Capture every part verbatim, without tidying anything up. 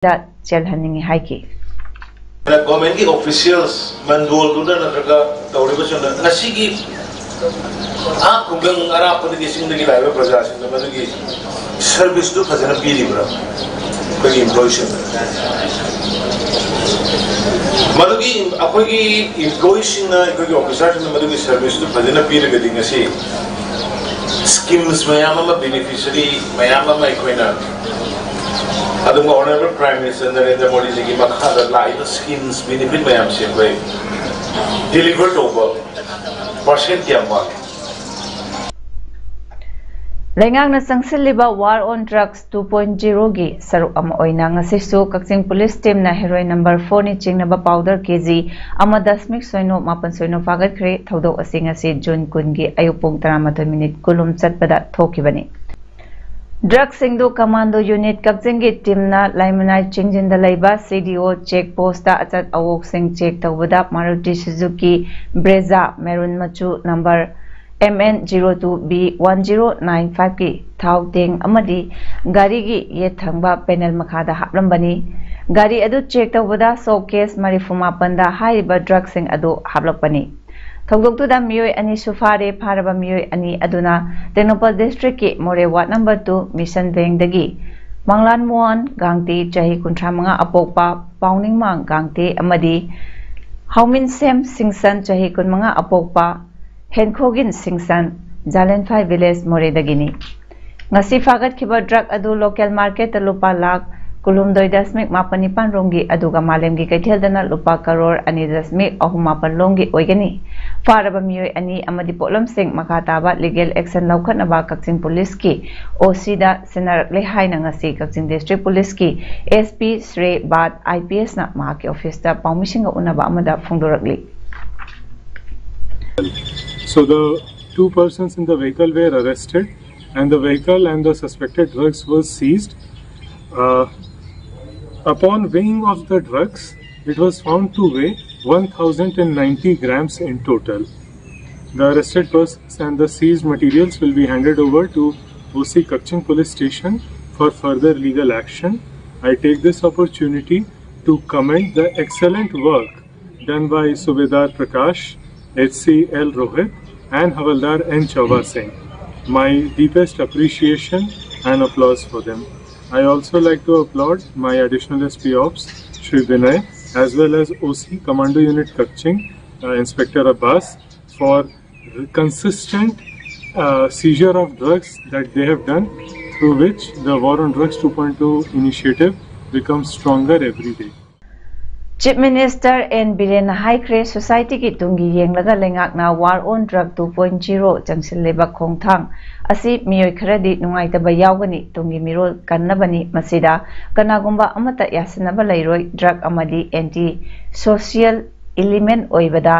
ꯗ ꯆꯦꯜꯍꯟꯅꯤꯡꯏ ꯍꯥꯏꯈꯤ꯫ ꯒꯣꯔꯃꯦꯟꯒꯤ ꯑꯣꯐꯤꯁꯤꯌꯦꯜꯁ, ꯃꯟꯗꯣꯜꯗꯨꯅ ꯅꯠꯇ꯭ꯔꯒ ꯇꯧꯔꯤꯕꯁꯤꯡꯅ ꯉꯁꯤꯒꯤ ꯑꯥ ꯈꯨꯡꯒꯪ ꯑꯔꯥꯞꯄꯗꯒꯤ ꯆꯤꯡꯗꯒꯤ ꯂꯥꯛꯏꯕ ꯄ꯭ꯔꯖꯥꯁꯤꯡꯗ ꯃꯗꯨꯒꯤ ꯁꯔꯚꯤꯁꯇꯨ ꯐꯖꯅ ꯄꯤꯔꯤꯕ꯭ꯔꯥ? ꯑꯩꯈꯣꯏꯒꯤ ꯏꯝꯄ꯭ꯂꯣꯌꯤꯁꯤꯡꯗ ꯃꯗꯨꯒꯤ ꯑꯩꯈꯣꯏꯒꯤ ꯏꯝꯄ꯭ꯂꯣꯌꯤꯁꯤꯡꯅ, ꯑꯩꯈꯣꯏꯒꯤ ꯑꯣꯐꯤꯁꯥꯔꯁꯤꯡꯅ ꯃꯗꯨꯒꯤ ꯁꯔꯚꯤꯁꯇꯨ ꯐꯖꯅ ꯄꯤꯔꯒꯗꯤ ꯉꯁꯤ ꯁ꯭ꯀꯤꯝꯁ ꯃꯌꯥꯝ ꯑꯃ, ꯕꯦꯅꯤꯐꯤꯁꯔꯤ ꯃꯌꯥꯝ ꯑꯃ ꯑꯩꯈꯣꯏꯅ ꯑꯗꯨꯒ ꯑꯣꯅꯔꯦꯕꯜ ꯄ꯭ꯔꯥꯏꯝ ꯃꯤꯅꯤꯁꯇꯔ ꯅꯔꯦꯟꯗ꯭ꯔ ꯃꯣꯗꯤꯖꯤꯒꯤ ꯃꯈꯥꯗ ꯂꯥꯛꯏꯕ ꯁ꯭ꯀꯤꯝꯁ ꯕꯦꯅꯤꯐꯤꯠ ꯃꯌꯥꯝꯁꯦ ꯑꯩꯈꯣꯏ ꯗꯤꯂꯤꯚꯔ ꯇꯧꯕ ꯄꯥꯔꯁꯦꯟ ꯀꯌꯥꯝ ꯋꯥꯠꯂꯤ? ꯂꯩꯉꯥꯛꯅ ꯆꯪꯁꯤꯜꯂꯤꯕ War on Drugs two point zero ꯒꯤ ꯁꯔꯨꯛ ꯑꯃ ꯑꯣꯏꯅ ꯉꯁꯤꯁꯨ ꯀꯛꯆꯤꯡ ꯄꯨꯂꯤꯁ ꯇꯤꯝꯅ ꯍꯦꯔꯣꯏꯟ ꯅꯝꯕꯔ four ꯅꯤ ꯆꯤꯡꯅꯕ ꯄꯥꯎꯗꯔ ꯀꯦ ꯖꯤ ꯑꯃ ꯗꯁꯃꯤꯛ ꯁꯣꯏꯅꯣ ꯃꯥꯄꯟ ꯁꯣꯏꯅꯣ ꯐꯥꯒꯠꯈ꯭ꯔꯦ꯫ ꯊꯧꯗꯣꯛ ꯑꯁꯤ ꯉꯁꯤ ꯖꯨꯟ ꯀꯨꯟꯒꯤ ꯑꯌꯨꯛ ꯄꯨꯡ ꯇꯔꯥꯃꯥꯊꯣꯏ ꯃꯤꯅꯤꯠ ꯀꯨꯟꯂꯣꯝ ꯆꯠꯄꯗ ꯊꯣꯛꯈꯤꯕꯅꯤ꯫ ꯗ꯭ꯔꯒꯁꯤꯡꯗꯨ ꯀꯃꯥꯟꯗꯣ ꯌꯨꯅꯤꯠ ꯀꯛꯆꯤꯡꯒꯤ ꯇꯤꯝꯅ ꯂꯩꯃꯅꯥꯏ ꯆꯤꯡꯖꯤꯟꯗ ꯂꯩꯕ ꯁꯤ ꯗꯤ ꯑꯣ ꯆꯦꯛ ꯄꯣꯁꯇ ꯑꯆꯠ ꯑꯋꯣꯛꯁꯤꯡ ꯆꯦꯛ ꯇꯧꯕꯗ ꯃꯥꯔꯨꯇꯤ ꯁꯨꯖꯨꯀꯤ ꯕ꯭ꯔꯦꯖꯥ ꯃꯦꯔꯨꯟ ꯃꯆꯨ number M N zero two B one zero nine five ꯀꯤ ꯊꯥꯎ ꯇꯦꯡ ꯑꯃꯗꯤ ꯒꯥꯔꯤꯒꯤ ꯌꯦꯠ ꯊꯪꯕ ꯄꯦꯅꯦꯜ ꯃꯈꯥꯗ ꯍꯥꯞꯂꯝꯕꯅꯤ꯫ ꯒꯥꯔꯤ ꯑꯗꯨ ꯆꯦꯛ ꯇꯧꯕꯗ ꯁꯣꯞ ꯀꯦꯁ ꯃꯔꯤꯐꯨ ꯃꯥꯄꯟꯗ ꯍꯥꯏꯔꯤꯕ ꯗ꯭ꯔꯒꯁꯤꯡ ꯑꯗꯨ ꯍꯥꯞꯂꯛꯄꯅꯤ꯫ ꯊꯧꯗꯣꯛꯇꯨꯗ ꯃꯤꯑꯣꯏ ꯑꯅꯤꯁꯨ ꯐꯥꯔꯦ꯫ ꯐꯥꯔꯕ ꯃꯤꯑꯣꯏ ꯑꯅꯤ ꯑꯗꯨꯅ ꯇꯦꯡꯅꯧꯄꯜ ꯗꯤꯁꯇ꯭ꯔꯤꯛꯀꯤ ꯃꯣꯔꯦ ꯋꯥꯔꯗ ꯅꯝꯕꯔ two ꯃꯤꯁꯟ ꯕꯦꯡꯗꯒꯤ ꯃꯪꯂꯥꯟ ꯃꯣꯍꯟ ꯒꯥꯡꯇꯤ, ꯆꯍꯤ ꯀꯨꯟꯊ꯭ꯔꯥ ꯃꯉꯥ ꯑꯄꯣꯛꯄ, ꯄꯥꯎꯅꯤꯡꯃꯥꯡ ꯒꯥꯡꯇꯤ ꯑꯃꯗꯤ ꯍꯧꯃꯤꯟꯁꯦꯝ ꯁꯤꯡꯁꯟ, ꯆꯍꯤ ꯀꯨꯟꯃꯉꯥ ꯑꯄꯣꯛꯄ, ꯍꯦꯟꯈꯣꯒꯤꯟ ꯁꯤꯡꯁꯟ, ꯖꯥꯂꯦꯟꯐꯥꯏ ꯚꯤꯂꯦꯖ, ꯃꯣꯔꯦꯗꯒꯤꯅꯤ꯫ ꯉꯁꯤ ꯐꯥꯒꯠꯈꯤꯕ ꯗ꯭ꯔꯒ ꯑꯗꯨ ꯂꯣꯀꯦꯜ ꯃꯥꯔꯀꯦꯠꯇ ꯂꯨꯄꯥ ꯂꯥꯈ ꯀꯨꯟꯍꯨꯝꯗꯣꯏ ꯗꯁꯃꯤꯛ ꯃꯥꯄꯟ ꯅꯤꯄꯥꯟ ꯔꯣꯝꯒꯤ, ꯑꯗꯨꯒ ꯃꯥꯂꯦꯝꯒꯤ ꯀꯩꯊꯦꯜꯗꯅ ꯂꯨꯄꯥ ꯀꯔꯣꯔ ꯑꯅꯤ ꯗꯁꯃꯤꯛ ꯑꯍꯨꯝ ꯃꯥꯄꯟ ꯂꯣꯝꯒꯤ ꯑꯣꯏꯒꯅꯤ꯫ ꯐꯥꯔꯕ ꯃꯤꯑꯣꯏ ꯑꯅꯤ ꯑꯃꯗꯤ ꯄꯣꯠꯂꯝꯁꯤꯡ ꯃꯈꯥ ꯇꯥꯕ ꯂꯤꯒꯦꯜ ꯑꯦꯛꯁꯟ ꯂꯧꯈꯠꯅꯕ ꯀꯛꯆꯤꯡ ꯄꯨꯂꯤꯁꯀꯤ ꯑꯣ ꯁꯤꯗ ꯁꯤꯟꯅꯔꯛꯂꯦ ꯍꯥꯏꯅ ꯉꯁꯤ ꯀꯛꯆꯤꯡ ꯗꯤꯁꯇ꯭ꯔꯤꯛ ꯄꯨꯂꯤꯁꯀꯤ S P ꯁ꯭ꯔꯦ Baat I P ꯑꯦꯁꯅ ꯃꯍꯥꯛꯀꯤ ꯑꯣꯐꯤꯁꯇ ꯄꯥꯎꯃꯤꯁꯤꯡꯒ ꯎꯅꯕ ꯑꯃꯗ ꯐꯣꯡꯗꯣꯔꯛꯂꯤ꯫ So the two persons in the vehicle were arrested and the vehicle and the suspected drugs was seized. Uh, upon weighing of the drugs, it was found to weigh one thousand and ninety grams in total. The arrested persons and the seized materials will be handed over to O C Kakching Police Station for further legal action. I take this opportunity to commend the excellent work done by Subedar Prakash, H C L Rohit, and Havaldar N Chauba Singh. My deepest appreciation and applause for them. I also like to applaud my additional S P Ops, Shri Vinay, as well as O C Commando Unit Kakching, uh, Inspector Abbas, for consistent uh, seizure of drugs that they have done, through which the War on Drugs two point two initiative becomes stronger every day. Chief Minister N Biren ꯍꯥꯏꯈ꯭ꯔꯦ, ꯁꯣꯁꯥꯏꯇꯤꯒꯤ ꯇꯨꯡꯒꯤ ꯌꯦꯡꯂꯒ ꯂꯩꯉꯥꯛꯅ War on Drug two point zero ꯆꯪꯁꯤꯜꯂꯤꯕ ꯈꯣꯡꯊꯥꯡ ꯑꯁꯤ ꯃꯤꯑꯣꯏ ꯈꯔꯗꯤ ꯅꯨꯡꯉꯥꯏꯇꯕ ꯌꯥꯎꯒꯅꯤ꯫ ꯇꯨꯡꯒꯤ ꯃꯤꯔꯣꯜ ꯀꯟꯅꯕꯅꯤ꯫ ꯃꯁꯤꯗ ꯀꯅꯥꯒꯨꯝꯕ ꯑꯃꯠꯇ ꯌꯥꯁꯤꯟꯅꯕ ꯂꯩꯔꯣꯏ꯫ Drug ꯑꯃꯗꯤ anti social element ꯑꯣꯏꯕꯗ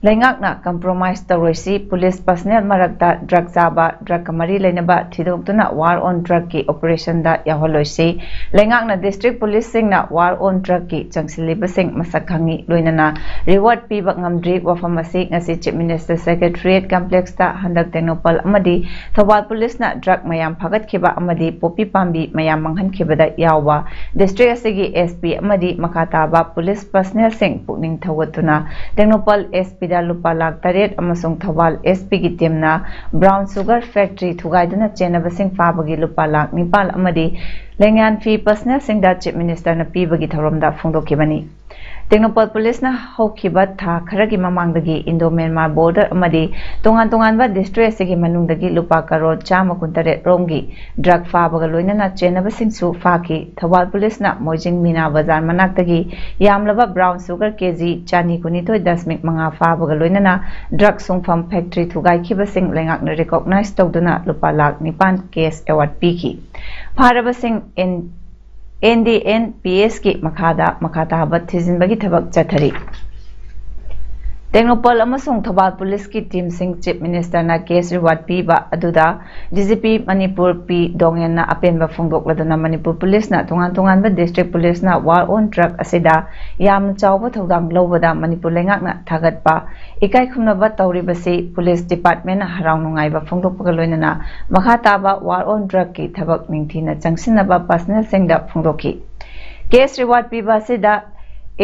ꯂꯩꯉꯥꯛꯅ compromise ꯇꯧꯔꯣꯏꯁꯤ꯫ Police personnel ꯃꯔꯛꯇ drug ꯆꯥꯕ, drugꯀ ꯃꯔꯤ ꯂꯩꯅꯕ ꯊꯤꯗꯣꯛꯇꯨꯅ War on Drugꯀꯤ operationꯗ ꯌꯥꯎꯍꯜꯂꯣꯏꯁꯤ꯫ ꯂꯩꯉꯥꯛꯅ district policeꯁꯤꯡꯅ War on Drugꯀꯤ ꯆꯪꯁꯤꯜꯂꯤꯕꯁꯤꯡ ꯃꯁꯛ ꯈꯪꯉꯤ, ꯂꯣꯏꯅꯅ reward ꯄꯤꯕ ꯉꯝꯗ꯭ꯔꯤ꯫ ꯋꯥꯐꯝ ꯑꯁꯤ ꯉꯁꯤ Chief Minister Secretariat Complexꯇ ꯍꯟꯗꯛ ꯇꯦꯡꯅꯧꯄꯜ ꯑꯃꯗꯤ ꯊꯧꯕꯥꯜ policeꯅ drug ꯃꯌꯥꯝ ꯐꯥꯒꯠꯈꯤꯕ ꯑꯃꯗꯤ ꯄꯣꯄꯤ ꯄꯥꯝꯕꯤ ꯃꯌꯥꯝ ꯃꯥꯡꯍꯟꯈꯤꯕꯗ ꯌꯥꯎꯕ district ꯑꯁꯤꯒꯤ S P ꯑꯃꯗꯤ ꯃꯈꯥ ꯇꯥꯕ police personnelꯁꯤꯡ ꯄꯨꯛꯅꯤꯡ ꯊꯧꯒꯠꯇꯨꯅ ꯇꯦꯡꯅꯧꯄꯜ S Pꯗ ꯂꯨꯄꯥ ꯂꯥꯈ ꯇꯔꯦꯠ ꯑꯃꯁꯨꯡ Thoubal S Pꯒꯤ teamꯅ brown sugar factory ꯊꯨꯒꯥꯏꯗꯨꯅ ꯆꯦꯟꯅꯕꯁꯤꯡ ꯐꯥꯕꯒꯤ ꯂꯨꯄꯥ ꯂꯥꯈ ꯅꯤꯄꯥꯜ ꯑꯃꯗꯤ ꯂꯦꯡꯌꯥꯟ ꯐꯤ personnelꯁꯤꯡꯗ Chief Ministerꯅ ꯄꯤꯕꯒꯤ ꯊꯧꯔꯝꯗ ꯐꯣꯡꯗꯣꯛꯈꯤꯕꯅꯤ꯫ ꯇꯦꯡꯅꯧꯄꯜ policeꯅ ꯍꯧꯈꯤꯕ ꯊꯥ ꯈꯔꯒꯤ ꯃꯃꯥꯡꯗꯒꯤ Indo Myanmar border ꯑꯃꯗꯤ ꯇꯣꯉꯥꯟ ꯇꯣꯉꯥꯟꯕ district ꯑꯁꯤꯒꯤ ꯃꯅꯨꯡꯗꯒꯤ ꯂꯨꯄꯥ ꯀꯔꯣꯔ ꯆꯥꯝꯃ ꯀꯨꯟꯇꯔꯦꯠ ꯔꯣꯝꯒꯤ drug ꯐꯥꯕꯒ ꯂꯣꯏꯅꯅ ꯆꯦꯟꯅꯕꯁꯤꯡꯁꯨ ꯐꯥꯈꯤ꯫ ꯊꯧꯕꯥꯜ policeꯅ ꯃꯣꯏꯖꯤꯡ ꯃꯤꯅꯥ ꯕꯖꯥꯔ ꯃꯅꯥꯛꯇꯒꯤ ꯌꯥꯝꯂꯕ brown sugar K G ꯆꯅꯤ ꯀꯨꯟꯅꯤꯊꯣꯏ ꯗꯁꯃꯤꯛ ꯃꯉꯥ ꯐꯥꯕꯒ ꯂꯣꯏꯅꯅ drug ꯁꯨꯡꯐꯝ factory ꯊꯨꯒꯥꯏꯈꯤꯕꯁꯤꯡ ꯂꯩꯉꯥꯛꯅ recognize ꯇꯧꯗꯨꯅ ꯂꯨꯄꯥ ꯂꯥꯈ ꯅꯤꯄꯥꯟ cash award ꯄꯤꯈꯤ꯫ ꯐꯥꯔꯕꯁꯤꯡ N N D N P Sꯀꯤ ꯃꯈꯥꯗ ꯃꯈꯥ ꯇꯥꯕ ꯊꯤꯖꯤꯟꯕꯒꯤ ꯊꯕꯛ ꯆꯠꯊꯔꯤ꯫ ꯇꯦꯡꯅꯧꯄꯜ ꯑꯃꯁꯨꯡ ꯊꯧꯕꯥꯜ ꯄꯨꯂꯤꯁꯀꯤ ꯇꯤꯝꯁꯤꯡ ꯆꯤꯐ ꯃꯤꯅꯤꯁꯇꯔꯅ ꯀꯦꯁ ꯔꯤꯋꯥꯔꯗ ꯄꯤꯕ ꯑꯗꯨꯗ ꯗꯤ ꯖꯤ ꯄꯤ ꯃꯅꯤꯄꯨꯔ ꯄꯤ ꯗꯣꯡꯌꯟꯅ ꯑꯄꯦꯟꯕ ꯐꯣꯡꯗꯣꯛꯂꯗꯨꯅ ꯃꯅꯤꯄꯨꯔ ꯄꯨꯂꯤꯁꯅ ꯇꯣꯉꯥꯟ ꯇꯣꯉꯥꯟꯕ ꯗꯤꯁꯇ꯭ꯔꯤꯛ ꯄꯨꯂꯤꯁꯅ ꯋꯥꯔ ꯑꯣꯟ ꯗ꯭ꯔꯒ ꯑꯁꯤꯗ ꯌꯥꯝꯅ ꯆꯥꯎꯕ ꯊꯧꯗꯥꯡ ꯂꯧꯕꯗ ꯃꯅꯤꯄꯨꯔ ꯂꯩꯉꯥꯛꯅ ꯊꯥꯒꯠꯄ ꯏꯀꯥꯏ ꯈꯨꯝꯅꯕ ꯇꯧꯔꯤꯕꯁꯤ ꯄꯨꯂꯤꯁ ꯗꯤꯄꯥꯔꯠꯃꯦꯟꯅ ꯍꯔꯥꯎ ꯅꯨꯡꯉꯥꯏꯕ ꯐꯣꯡꯗꯣꯛꯄꯒ ꯂꯣꯏꯅꯅ ꯃꯈꯥ ꯇꯥꯕ ꯋꯥꯔ ꯑꯣꯟ ꯗ꯭ꯔꯒꯀꯤ ꯊꯕꯛ ꯅꯤꯡꯊꯤꯅ ꯆꯪꯁꯤꯟꯅꯕ ꯄꯥꯔꯁꯅꯦꯜꯁꯤꯡꯗ ꯐꯣꯡꯗꯣꯛꯈꯤ꯫ ꯀꯦꯁ ꯔꯤꯋꯥꯔꯗ ꯄꯤꯕ ꯑꯁꯤꯗ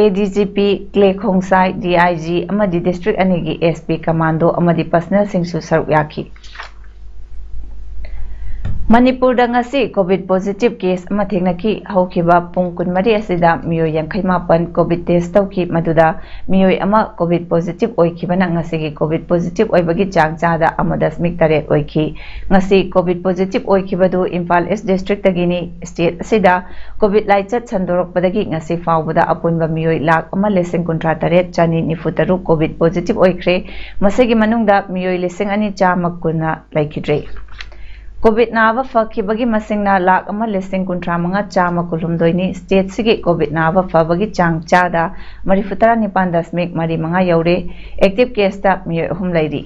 A D G P Kle Khongsai, D I G ꯑꯃꯗꯤ ꯗꯤꯁꯇ꯭ꯔꯤꯛ ꯑꯅꯤꯒꯤ ꯑꯦꯁ ꯄꯤ ꯀꯃꯥꯟꯗꯣ ꯑꯃꯗꯤ ꯄꯥꯔꯁꯅꯦꯜꯁꯤꯡꯁꯨ ꯁꯔꯨꯛ ꯌꯥꯈꯤ꯫ ꯃꯅꯤꯄꯨꯔꯗ ꯉꯁꯤ ꯀꯣꯚꯤꯗ ꯄꯣꯖꯤꯇꯤꯚ ꯀꯦꯁ ꯑꯃ ꯊꯦꯡꯅꯈꯤ꯫ ꯍꯧꯈꯤꯕ ꯄꯨꯡ ꯀꯨꯟꯃꯔꯤ ꯑꯁꯤꯗ ꯃꯤꯑꯣꯏ ꯌꯥꯡꯈꯩ ꯃꯥꯄꯟ ꯀꯣꯚꯤꯗ ꯇꯦꯁ ꯇꯧꯈꯤ꯫ ꯃꯗꯨꯗ ꯃꯤꯑꯣꯏ ꯑꯃ ꯀꯣꯚꯤꯗ ꯄꯣꯖꯤꯇꯤꯚ ꯑꯣꯏꯈꯤꯕꯅ ꯉꯁꯤꯒꯤ ꯀꯣꯚꯤꯗ ꯄꯣꯖꯤꯇꯤꯚ ꯑꯣꯏꯕꯒꯤ ꯆꯥꯡ ꯆꯥꯗ ꯑꯃ ꯗꯁꯃꯤꯛ ꯇꯔꯦꯠ ꯑꯣꯏꯈꯤ꯫ ꯉꯁꯤ ꯀꯣꯚꯤꯗ ꯄꯣꯖꯤꯇꯤꯚ ꯑꯣꯏꯈꯤꯕꯗꯨ ꯏꯝꯐꯥꯜ ꯏꯁ ꯗꯤꯁꯇ꯭ꯔꯤꯛꯇꯒꯤꯅꯤ꯫ ꯁ꯭ꯇꯦꯠ ꯑꯁꯤꯗ ꯀꯣꯚꯤꯗ ꯂꯥꯏꯆꯠ ꯁꯟꯗꯣꯔꯛꯄꯗꯒꯤ ꯉꯁꯤ ꯐꯥꯎꯕꯗ ꯑꯄꯨꯟꯕ ꯃꯤꯑꯣꯏ ꯂꯥꯈ ꯑꯃ ꯂꯤꯁꯤꯡ ꯀꯨꯟꯊ꯭ꯔꯥ ꯇꯔꯦꯠ ꯆꯅꯤ ꯅꯤꯐꯨ ꯇꯔꯨꯛ ꯀꯣꯚꯤꯗ ꯄꯣꯖꯤꯇꯤꯚ ꯑꯣꯏꯈ꯭ꯔꯦ꯫ ꯃꯁꯤꯒꯤ ꯃꯅꯨꯡꯗ ꯃꯤꯑꯣꯏ ꯂꯤꯁꯤꯡ ꯑꯅꯤ ꯆꯥꯝꯃ ꯀꯨꯟꯅ ꯂꯩꯈꯤꯗ꯭ꯔꯦ꯫ ꯀꯣꯚꯤꯗ ꯅꯥꯕ ꯐꯈꯤꯕꯒꯤ ꯃꯁꯤꯡꯅ ꯂꯥꯈ ꯑꯃ ꯂꯤꯁꯤꯡ ꯀꯨꯟꯊ꯭ꯔꯥ ꯃꯉꯥ ꯆꯥꯝꯃ ꯀꯨꯟꯍꯨꯝꯗꯣꯏꯅꯤ꯫ ꯁ꯭ꯇꯦꯠꯁꯤꯒꯤ ꯀꯣꯚꯤꯗ ꯅꯥꯕ ꯐꯕꯒꯤ ꯆꯥꯡ ꯆꯥꯗ ꯃꯔꯤꯐꯨ ꯇꯔꯥ ꯅꯤꯄꯥꯟ ꯗꯁꯃꯤꯛ ꯃꯔꯤ ꯃꯉꯥ ꯌꯧꯔꯦ꯫ ꯑꯦꯛꯇꯤꯚ ꯀꯦꯁꯇ ꯃꯤꯑꯣꯏ ꯑꯍꯨꯝ ꯂꯩꯔꯤ꯫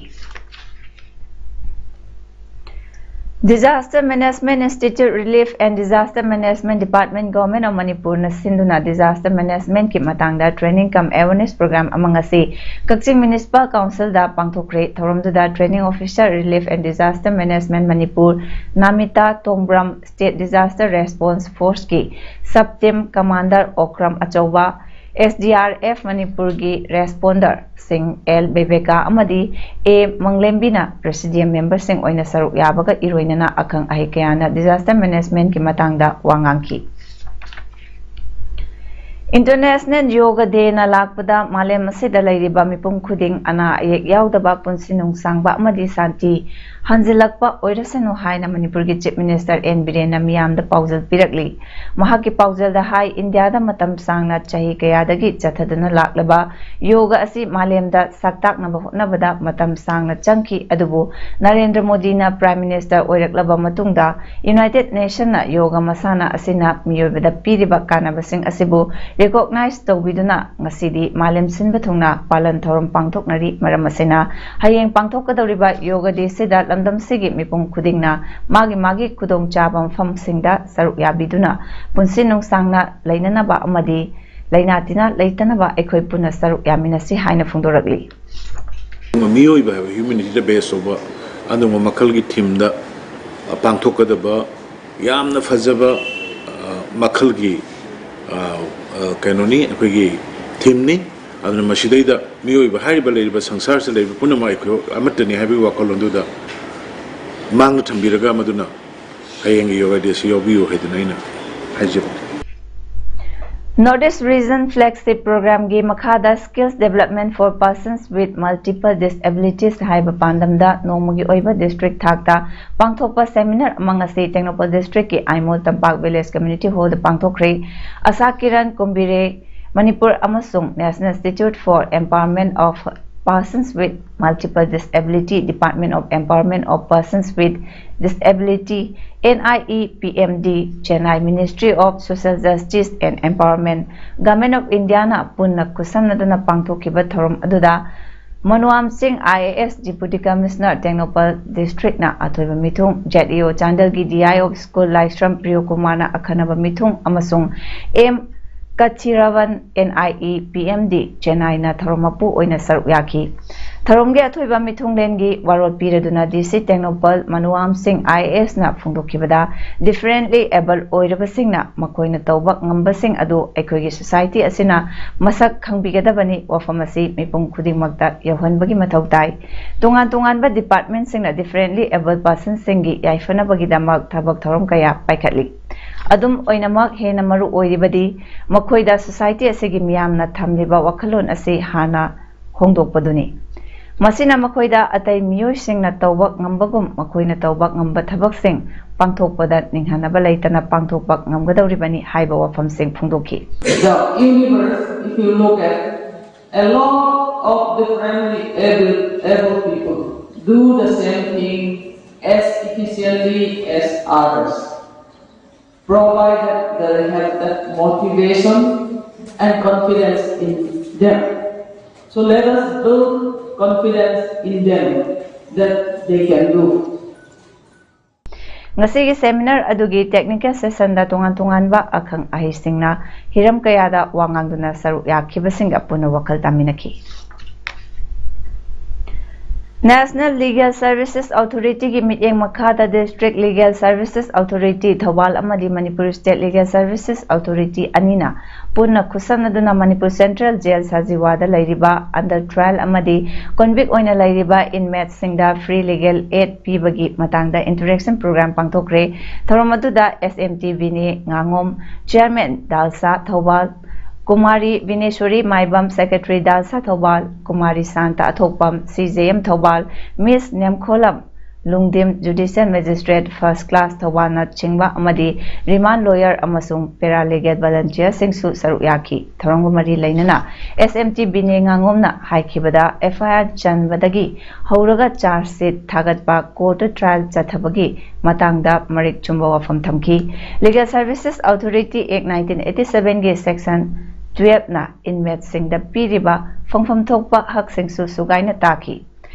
Disaster Management Institute, Relief and Disaster Management Department, Government of ꯃꯅꯤꯄꯨꯔꯅ ꯁꯤꯟꯗꯨꯅ ꯗꯤꯖꯥꯁꯇꯔ ꯃꯦꯅꯦꯖꯃꯦꯟꯠꯀꯤ ꯃꯇꯥꯡꯗ ꯇ꯭ꯔꯦꯅꯤꯡ ꯀꯝ ꯑꯦꯋꯦꯔꯅꯦꯁ ꯄ꯭ꯔꯣꯒ꯭ꯔꯥꯝ ꯑꯃ ꯉꯁꯤ ꯀꯛꯆꯤꯡ ꯃ꯭ꯌꯨꯅꯤꯁꯤꯄꯥꯜ ꯀꯥꯎꯟꯁꯤꯜꯗ ꯄꯥꯡꯊꯣꯛꯈ꯭ꯔꯦ꯫ ꯊꯧꯔꯝꯗꯨꯗ training officer, relief and disaster management Manipur, Namita Tongbram, state disaster response ꯐꯣꯔꯁꯀꯤ ꯁꯕ ꯇꯤꯝ ꯀꯃꯥꯟꯗꯔ ꯑꯣꯀ꯭ꯔꯝ ꯑꯆꯧꯕ, ꯑꯦꯁ ꯗꯤ ꯑꯥꯔ ꯑꯦꯐ ꯃꯅꯤꯄꯨꯔꯒꯤ ꯔꯦꯁꯄꯣꯟꯗꯔꯁꯤꯡ ꯑꯦꯜ ꯕꯦꯕꯦꯀꯥ ꯑꯃꯗꯤ ꯑꯦ ꯃꯪꯂꯦꯝꯕꯤꯅ ꯄ꯭ꯔꯦꯁꯤꯗꯤꯌꯝ ꯃꯦꯝꯕꯔꯁꯤꯡ ꯑꯣꯏꯅ ꯁꯔꯨꯛ ꯌꯥꯕꯒ ꯏꯔꯣꯏꯅꯅ ꯑꯈꯪ ꯑꯍꯩ ꯀꯌꯥꯅ ꯗꯤꯖꯥꯁꯇꯔ ꯃꯦꯅꯦꯖꯃꯦꯟꯠꯀꯤ ꯃꯇꯥꯡꯗ ꯋꯥ ꯉꯥꯡꯈꯤ꯫ ꯏꯟꯇꯔꯅꯦꯁꯅꯦꯜ ꯌꯣꯒ ꯗꯦꯅ ꯂꯥꯛꯄꯗ ꯃꯥꯂꯦꯝ ꯑꯁꯤꯗ ꯂꯩꯔꯤꯕ ꯃꯤꯄꯨꯝ ꯈꯨꯗꯤꯡ ꯑꯅꯥ ꯑꯌꯦꯛ ꯌꯥꯎꯗꯕ, ꯄꯨꯟꯁꯤ ꯅꯨꯡꯁꯥꯡꯕ ꯑꯃꯗꯤ ꯁꯥꯟꯇꯤ ꯍꯟꯖꯤꯜꯂꯛꯄ ꯑꯣꯏꯔꯁꯅꯨ ꯍꯥꯏꯅ ꯃꯅꯤꯄꯨꯔꯒꯤ ꯆꯤꯐ ꯃꯤꯅꯤꯁꯇꯔ ꯑꯦꯟ ꯕꯤꯔꯦꯟꯅ ꯃꯤꯌꯥꯝꯗ ꯄꯥꯎꯖꯦꯜ ꯄꯤꯔꯛꯂꯤ꯫ ꯃꯍꯥꯛꯀꯤ ꯄꯥꯎꯖꯦꯜꯗ ꯍꯥꯏ, ꯏꯟꯗꯤꯌꯥꯗ ꯃꯇꯝ ꯁꯥꯡꯅ ꯆꯍꯤ ꯀꯌꯥꯗꯒꯤ ꯆꯠꯊꯗꯨꯅ ꯂꯥꯛꯂꯕ ꯌꯣꯒ ꯑꯁꯤ ꯃꯥꯂꯦꯝꯗ ꯁꯛꯇꯥꯛꯅꯕ ꯍꯣꯠꯅꯕꯗ ꯃꯇꯝ ꯁꯥꯡꯅ ꯆꯪꯈꯤ, ꯑꯗꯨꯕꯨ ꯅꯔꯦꯟꯗ꯭ꯔ ꯃꯣꯗꯤꯅ ꯄ꯭ꯔꯥꯏꯝ ꯃꯤꯅꯤꯁꯇꯔ ꯑꯣꯏꯔꯛꯂꯕ ꯃꯇꯨꯡꯗ ꯌꯨꯅꯥꯏꯇꯦꯗ ꯅꯦꯁꯟꯅ ꯌꯣꯒ ꯃꯁꯥꯟꯅ ꯑꯁꯤꯅ ꯃꯤꯑꯣꯏꯕꯗ ꯄꯤꯔꯤꯕ ꯀꯥꯟꯅꯕꯁꯤꯡ ꯑꯁꯤꯕꯨ ꯔꯤꯀꯣꯛꯅꯥꯏꯖ ꯇꯧꯕꯤꯗꯨꯅ ꯉꯁꯤꯗꯤ ꯃꯥꯂꯦꯝ ꯁꯤꯟꯕ ꯊꯨꯡꯅ ꯄꯥꯂꯟ ꯊꯧꯔꯝ ꯄꯥꯡꯊꯣꯛꯅꯔꯤ꯫ ꯃꯔꯝ ꯑꯁꯤꯅ, ꯍꯌꯦꯡ ꯄꯥꯡꯊꯣꯛꯀꯗꯧꯔꯤꯕ ꯌꯣꯒꯥ ꯗꯦꯁꯤꯗ ꯂꯝꯗꯝꯁꯤꯒꯤ ꯃꯤꯄꯨꯝ ꯈꯨꯗꯤꯡꯅ ꯃꯥꯒꯤ ꯃꯥꯒꯤ ꯈꯨꯗꯣꯡꯆꯥꯕ ꯃꯐꯝꯁꯤꯡꯗ ꯁꯔꯨꯛ ꯌꯥꯕꯤꯗꯨꯅ ꯄꯨꯟꯁꯤ ꯅꯨꯡꯁꯥꯡꯅ ꯂꯩꯅꯅꯕ ꯑꯃꯗꯤ ꯂꯩꯅꯥ ꯇꯤꯟꯅꯥ ꯂꯩꯇꯅꯕ ꯑꯩꯈꯣꯏ ꯄꯨꯟꯅ ꯁꯔꯨꯛ ꯌꯥꯃꯤꯟꯅꯁꯤ ꯍꯥꯏꯅ ꯐꯣꯡꯗꯣꯔꯛꯂꯤ꯫ ꯃꯤꯑꯣꯏꯕ ꯍꯥꯏꯕ ꯍ꯭ꯌꯨꯃꯦꯅꯤꯇꯤꯗ ꯕꯦꯁ ꯇꯧꯕ ꯑꯗꯨꯒꯨꯝꯕ ꯃꯈꯜꯒꯤ ꯊꯤꯝꯗ ꯄꯥꯡꯊꯣꯛꯀꯗꯕ ꯌꯥꯝꯅ ꯐꯖꯕ, ꯑ, ꯃꯈꯜꯒꯤ, ꯑ, ꯑ, ꯀꯩꯅꯣꯅꯤ, ꯑꯩꯈꯣꯏꯒꯤ ꯊꯤꯝꯅꯤ꯫ ꯑꯗꯨꯅ ꯃꯁꯤꯗꯩꯗ ꯃꯤꯑꯣꯏꯕ ꯍꯥꯏꯔꯤꯕ, ꯂꯩꯔꯤꯕ ꯁꯪꯁꯥꯔꯁꯤꯗ ꯂꯩꯔꯤꯕ ꯄꯨꯝꯅꯃꯛ ꯑꯩꯈꯣꯏ ꯑꯃꯠꯇꯅꯤ ꯍꯥꯏꯕꯒꯤ ꯋꯥꯈꯜꯂꯣꯟꯗꯨꯗ ꯃꯥꯡꯗ ꯊꯝꯕꯤꯔꯒ, ꯃꯗꯨꯅ ꯍꯌꯦꯡꯒꯤ ꯌꯣꯒꯥ ꯗꯦꯁꯤ ꯌꯥꯎꯕꯤꯌꯨ ꯍꯥꯏꯗꯨꯅ ꯑꯩꯅ ꯍꯥꯏꯖꯕꯅꯤ꯫ North East Region Flagship Programꯒꯤ ꯃꯈꯥꯗ Skills Development for Persons with Multiple Disabilities ꯍꯥꯏꯕ ꯄꯥꯟꯗꯝꯗ ꯅꯣꯡꯃꯒꯤ ꯑꯣꯏꯕ ꯗꯤꯁꯇ꯭ꯔꯤꯛ ꯊꯥꯛꯇ ꯄꯥꯡꯊꯣꯛꯄ ꯁꯦꯃꯤꯅꯥꯔ ꯑꯃ ꯉꯁꯤ ꯇꯦꯡꯅꯧꯄꯜ ꯗꯤꯁꯇ꯭ꯔꯤꯛꯀꯤ ꯑꯥꯏꯃꯣꯜ ꯇꯝꯄꯥꯛ ꯚꯤꯂꯦꯖ ꯀꯝꯃ꯭ꯌꯨꯅꯤꯇꯤ ꯍꯣꯜꯗ ꯄꯥꯡꯊꯣꯛꯈ꯭ꯔꯦ꯫ ꯑꯁꯥ ꯀꯤꯔꯟ ꯀꯨꯝꯕꯤꯔꯦ, ꯃꯅꯤꯄꯨꯔ ꯑꯃꯁꯨꯡ National Institute for Empowerment of Persons with Multiple Disability, Department of Empowerment of Persons with Disability, NIEPMD, Chennai Ministry of Social Justice and Empowerment, Government of Indiaꯅ ꯄꯨꯟꯅ ꯈꯨꯠꯁꯝꯅꯗꯨꯅ ꯄꯥꯡꯊꯣꯛꯈꯤꯕ ꯊꯧꯔꯝ ꯑꯗꯨꯗ ꯃꯅꯨꯑꯥꯝ ꯁꯤꯡ, IAS, Deputy Commissioner, ꯇꯦꯡꯅꯧꯄꯜ ꯗꯤꯁꯇ꯭ꯔꯤꯛꯅ ꯑꯊꯣꯏꯕ ꯃꯤꯊꯨꯡ, ZEO ꯆꯥꯟꯗꯦꯜꯒꯤ DEO of School ꯂꯥꯏꯁ꯭ꯔꯝ ꯄ꯭ꯔꯤꯌꯣꯀꯨꯃꯥꯔꯅ ꯑꯈꯟꯅꯕ ꯃꯤꯊꯨꯡ ꯑꯃꯁꯨꯡ M ꯀꯊꯤꯔꯥꯕꯟ, NIEPMD, ꯆꯦꯟꯅꯥꯏꯅ ꯊꯧꯔꯝ ꯃꯄꯨ ꯑꯣꯏꯅ ꯁꯔꯨꯛ ꯌꯥꯈꯤ꯫ ꯊꯧꯔꯝꯒꯤ ꯑꯊꯣꯏꯕ ꯃꯤꯊꯨꯡꯂꯦꯟꯒꯤ ꯋꯥꯔꯣꯜ ꯄꯤꯔꯗꯨꯅ DC ꯇꯦꯡꯅꯧꯄꯜ ꯃꯅꯨꯑꯥꯝ ꯁꯤꯡ, IASꯅ ꯐꯣꯡꯗꯣꯛꯈꯤꯕꯗ, differently able ꯑꯣꯏꯔꯕꯁꯤꯡꯅ ꯃꯈꯣꯏꯅ ꯇꯧꯕ ꯉꯝꯕꯁꯤꯡ ꯑꯗꯨ ꯑꯩꯈꯣꯏꯒꯤ society ꯑꯁꯤꯅ ꯃꯁꯛ ꯈꯪꯕꯤꯒꯗꯕꯅꯤ꯫ ꯋꯥꯐꯝ ꯑꯁꯤ ꯃꯤꯄꯨꯝ ꯈꯨꯗꯤꯡꯃꯛꯇ ꯌꯧꯍꯟꯕꯒꯤ ꯃꯊꯧ ꯇꯥꯏ꯫ ꯇꯣꯉꯥꯟ ꯇꯣꯉꯥꯟꯕ departmentꯁꯤꯡꯅ differently able personꯁꯤꯡꯒꯤ ꯌꯥꯏꯐꯅꯕꯒꯤꯗꯃꯛ ꯊꯕꯛ ꯊꯧꯔꯝ ꯀꯌꯥ ꯄꯥꯏꯈꯠꯂꯤ꯫ ꯑꯗꯨꯝ ꯑꯣꯏꯅꯃꯛ, ꯍꯦꯟꯅ ꯃꯔꯨ ꯑꯣꯏꯔꯤꯕꯗꯤ ꯃꯈꯣꯏꯗ society ꯑꯁꯤꯒꯤ ꯃꯤꯌꯥꯝꯅ ꯊꯝꯂꯤꯕ ꯋꯥꯈꯜꯂꯣꯟ ꯑꯁꯤ ꯍꯥꯟꯅ ꯍꯣꯡꯗꯣꯛꯄꯗꯨꯅꯤ꯫ ꯃꯁꯤꯅ ꯃꯈꯣꯏꯗ ꯑꯇꯩ ꯃꯤꯑꯣꯏꯁꯤꯡꯅ ꯇꯧꯕ ꯉꯝꯕꯒꯨꯝ ꯃꯈꯣꯏꯅ ꯇꯧꯕ ꯉꯝꯕ ꯊꯕꯛꯁꯤꯡ ꯄꯥꯡꯊꯣꯛꯄꯗ ꯅꯤꯡꯍꯟꯅꯕ ꯂꯩꯇꯅ ꯄꯥꯡꯊꯣꯛꯄ ꯉꯝꯒꯗꯧꯔꯤꯕꯅꯤ ꯍꯥꯏꯕ ꯋꯥꯐꯝꯁꯤꯡ ꯐꯣꯡꯗꯣꯛꯈꯤ꯫ The universe, if you look at, a lot of differently able, able people do the same thing as efficiently as others, provided they have that motivation and confidence in them. So let us build confidence in them that they can do. ꯉꯁꯤꯒꯤ seminar ꯑꯗꯨꯒꯤ technical sessionꯗ ꯇꯣꯉꯥꯟ ꯇꯣꯉꯥꯟꯕ ꯑꯈꯪ ꯑꯍꯩꯁꯤꯡꯅ ꯍꯤꯔꯝ ꯀꯌꯥꯗ ꯋꯥ ꯉꯥꯡꯗꯨꯅ ꯁꯔꯨꯛ ꯌꯥꯈꯤꯕꯁꯤꯡꯒ ꯄꯨꯟꯅ ꯋꯥꯈꯜ ꯇꯥꯃꯤꯟꯅꯈꯤ꯫ National Legal Services Authorityꯒꯤ ꯃꯤꯠꯌꯦꯡ ꯃꯈꯥꯗ District Legal Services Authority Thoubal ꯑꯃꯗꯤ Manipur State Legal Services Authority ꯑꯅꯤꯅ ꯄꯨꯟꯅ ꯈꯨꯠꯁꯝꯅꯗꯨꯅ ꯃꯅꯤꯄꯨꯔ Central Jail ꯁꯖꯤꯋꯥꯗ ꯂꯩꯔꯤꯕ under trial ꯑꯃꯗꯤ convict ꯑꯣꯏꯅ ꯂꯩꯔꯤꯕ inmateꯁꯤꯡꯗ free legal aid ꯄꯤꯕꯒꯤ ꯃꯇꯥꯡꯗ interaction program ꯄꯥꯡꯊꯣꯛꯈ꯭ꯔꯦ꯫ ꯊꯧꯔꯝ ꯑꯗꯨꯗ S M T ꯕꯤꯅꯦ ꯉꯥꯉꯣꯝ, Chairman DLSA Thoubal, Kumari Binesori Maibam, Secretary DLSA Thoubal, Kumari Santa Athokpam, C J M Thoubal, Miss Nemkholam Lungdim, Judicial Magistrate First Class ꯊꯧꯕꯥꯜꯅꯆꯤꯡꯕ ꯑꯃꯗꯤ remand lawyer ꯑꯃꯁꯨꯡ paralegal volunteerꯁꯤꯡꯁꯨ ꯁꯔꯨꯛ ꯌꯥꯈꯤ꯫ ꯊꯧꯔꯝꯒ ꯃꯔꯤ ꯂꯩꯅꯅ S M T ꯕꯤꯅꯦ ꯉꯥꯉꯣꯝꯅ ꯍꯥꯏꯈꯤꯕꯗ F I R ꯆꯟꯕꯗꯒꯤ ꯍꯧꯔꯒ charge sheet ꯊꯥꯒꯠꯄ, court trial ꯆꯠꯊꯕꯒꯤ ꯃꯇꯥꯡꯗ ꯃꯔꯤꯛ ꯆꯨꯝꯕ ꯋꯥꯐꯝ ꯊꯝꯈꯤ꯫ Legal Services Authority Act nineteen eighty sevenꯒꯤ section twelveꯅ inmateꯁꯤꯡꯗ ꯄꯤꯔꯤꯕ ꯐꯪꯐꯝ ꯊꯣꯛꯄ ꯍꯛꯁꯤꯡꯁꯨ ꯁꯨꯒꯥꯏꯅ ꯇꯥꯈꯤ꯫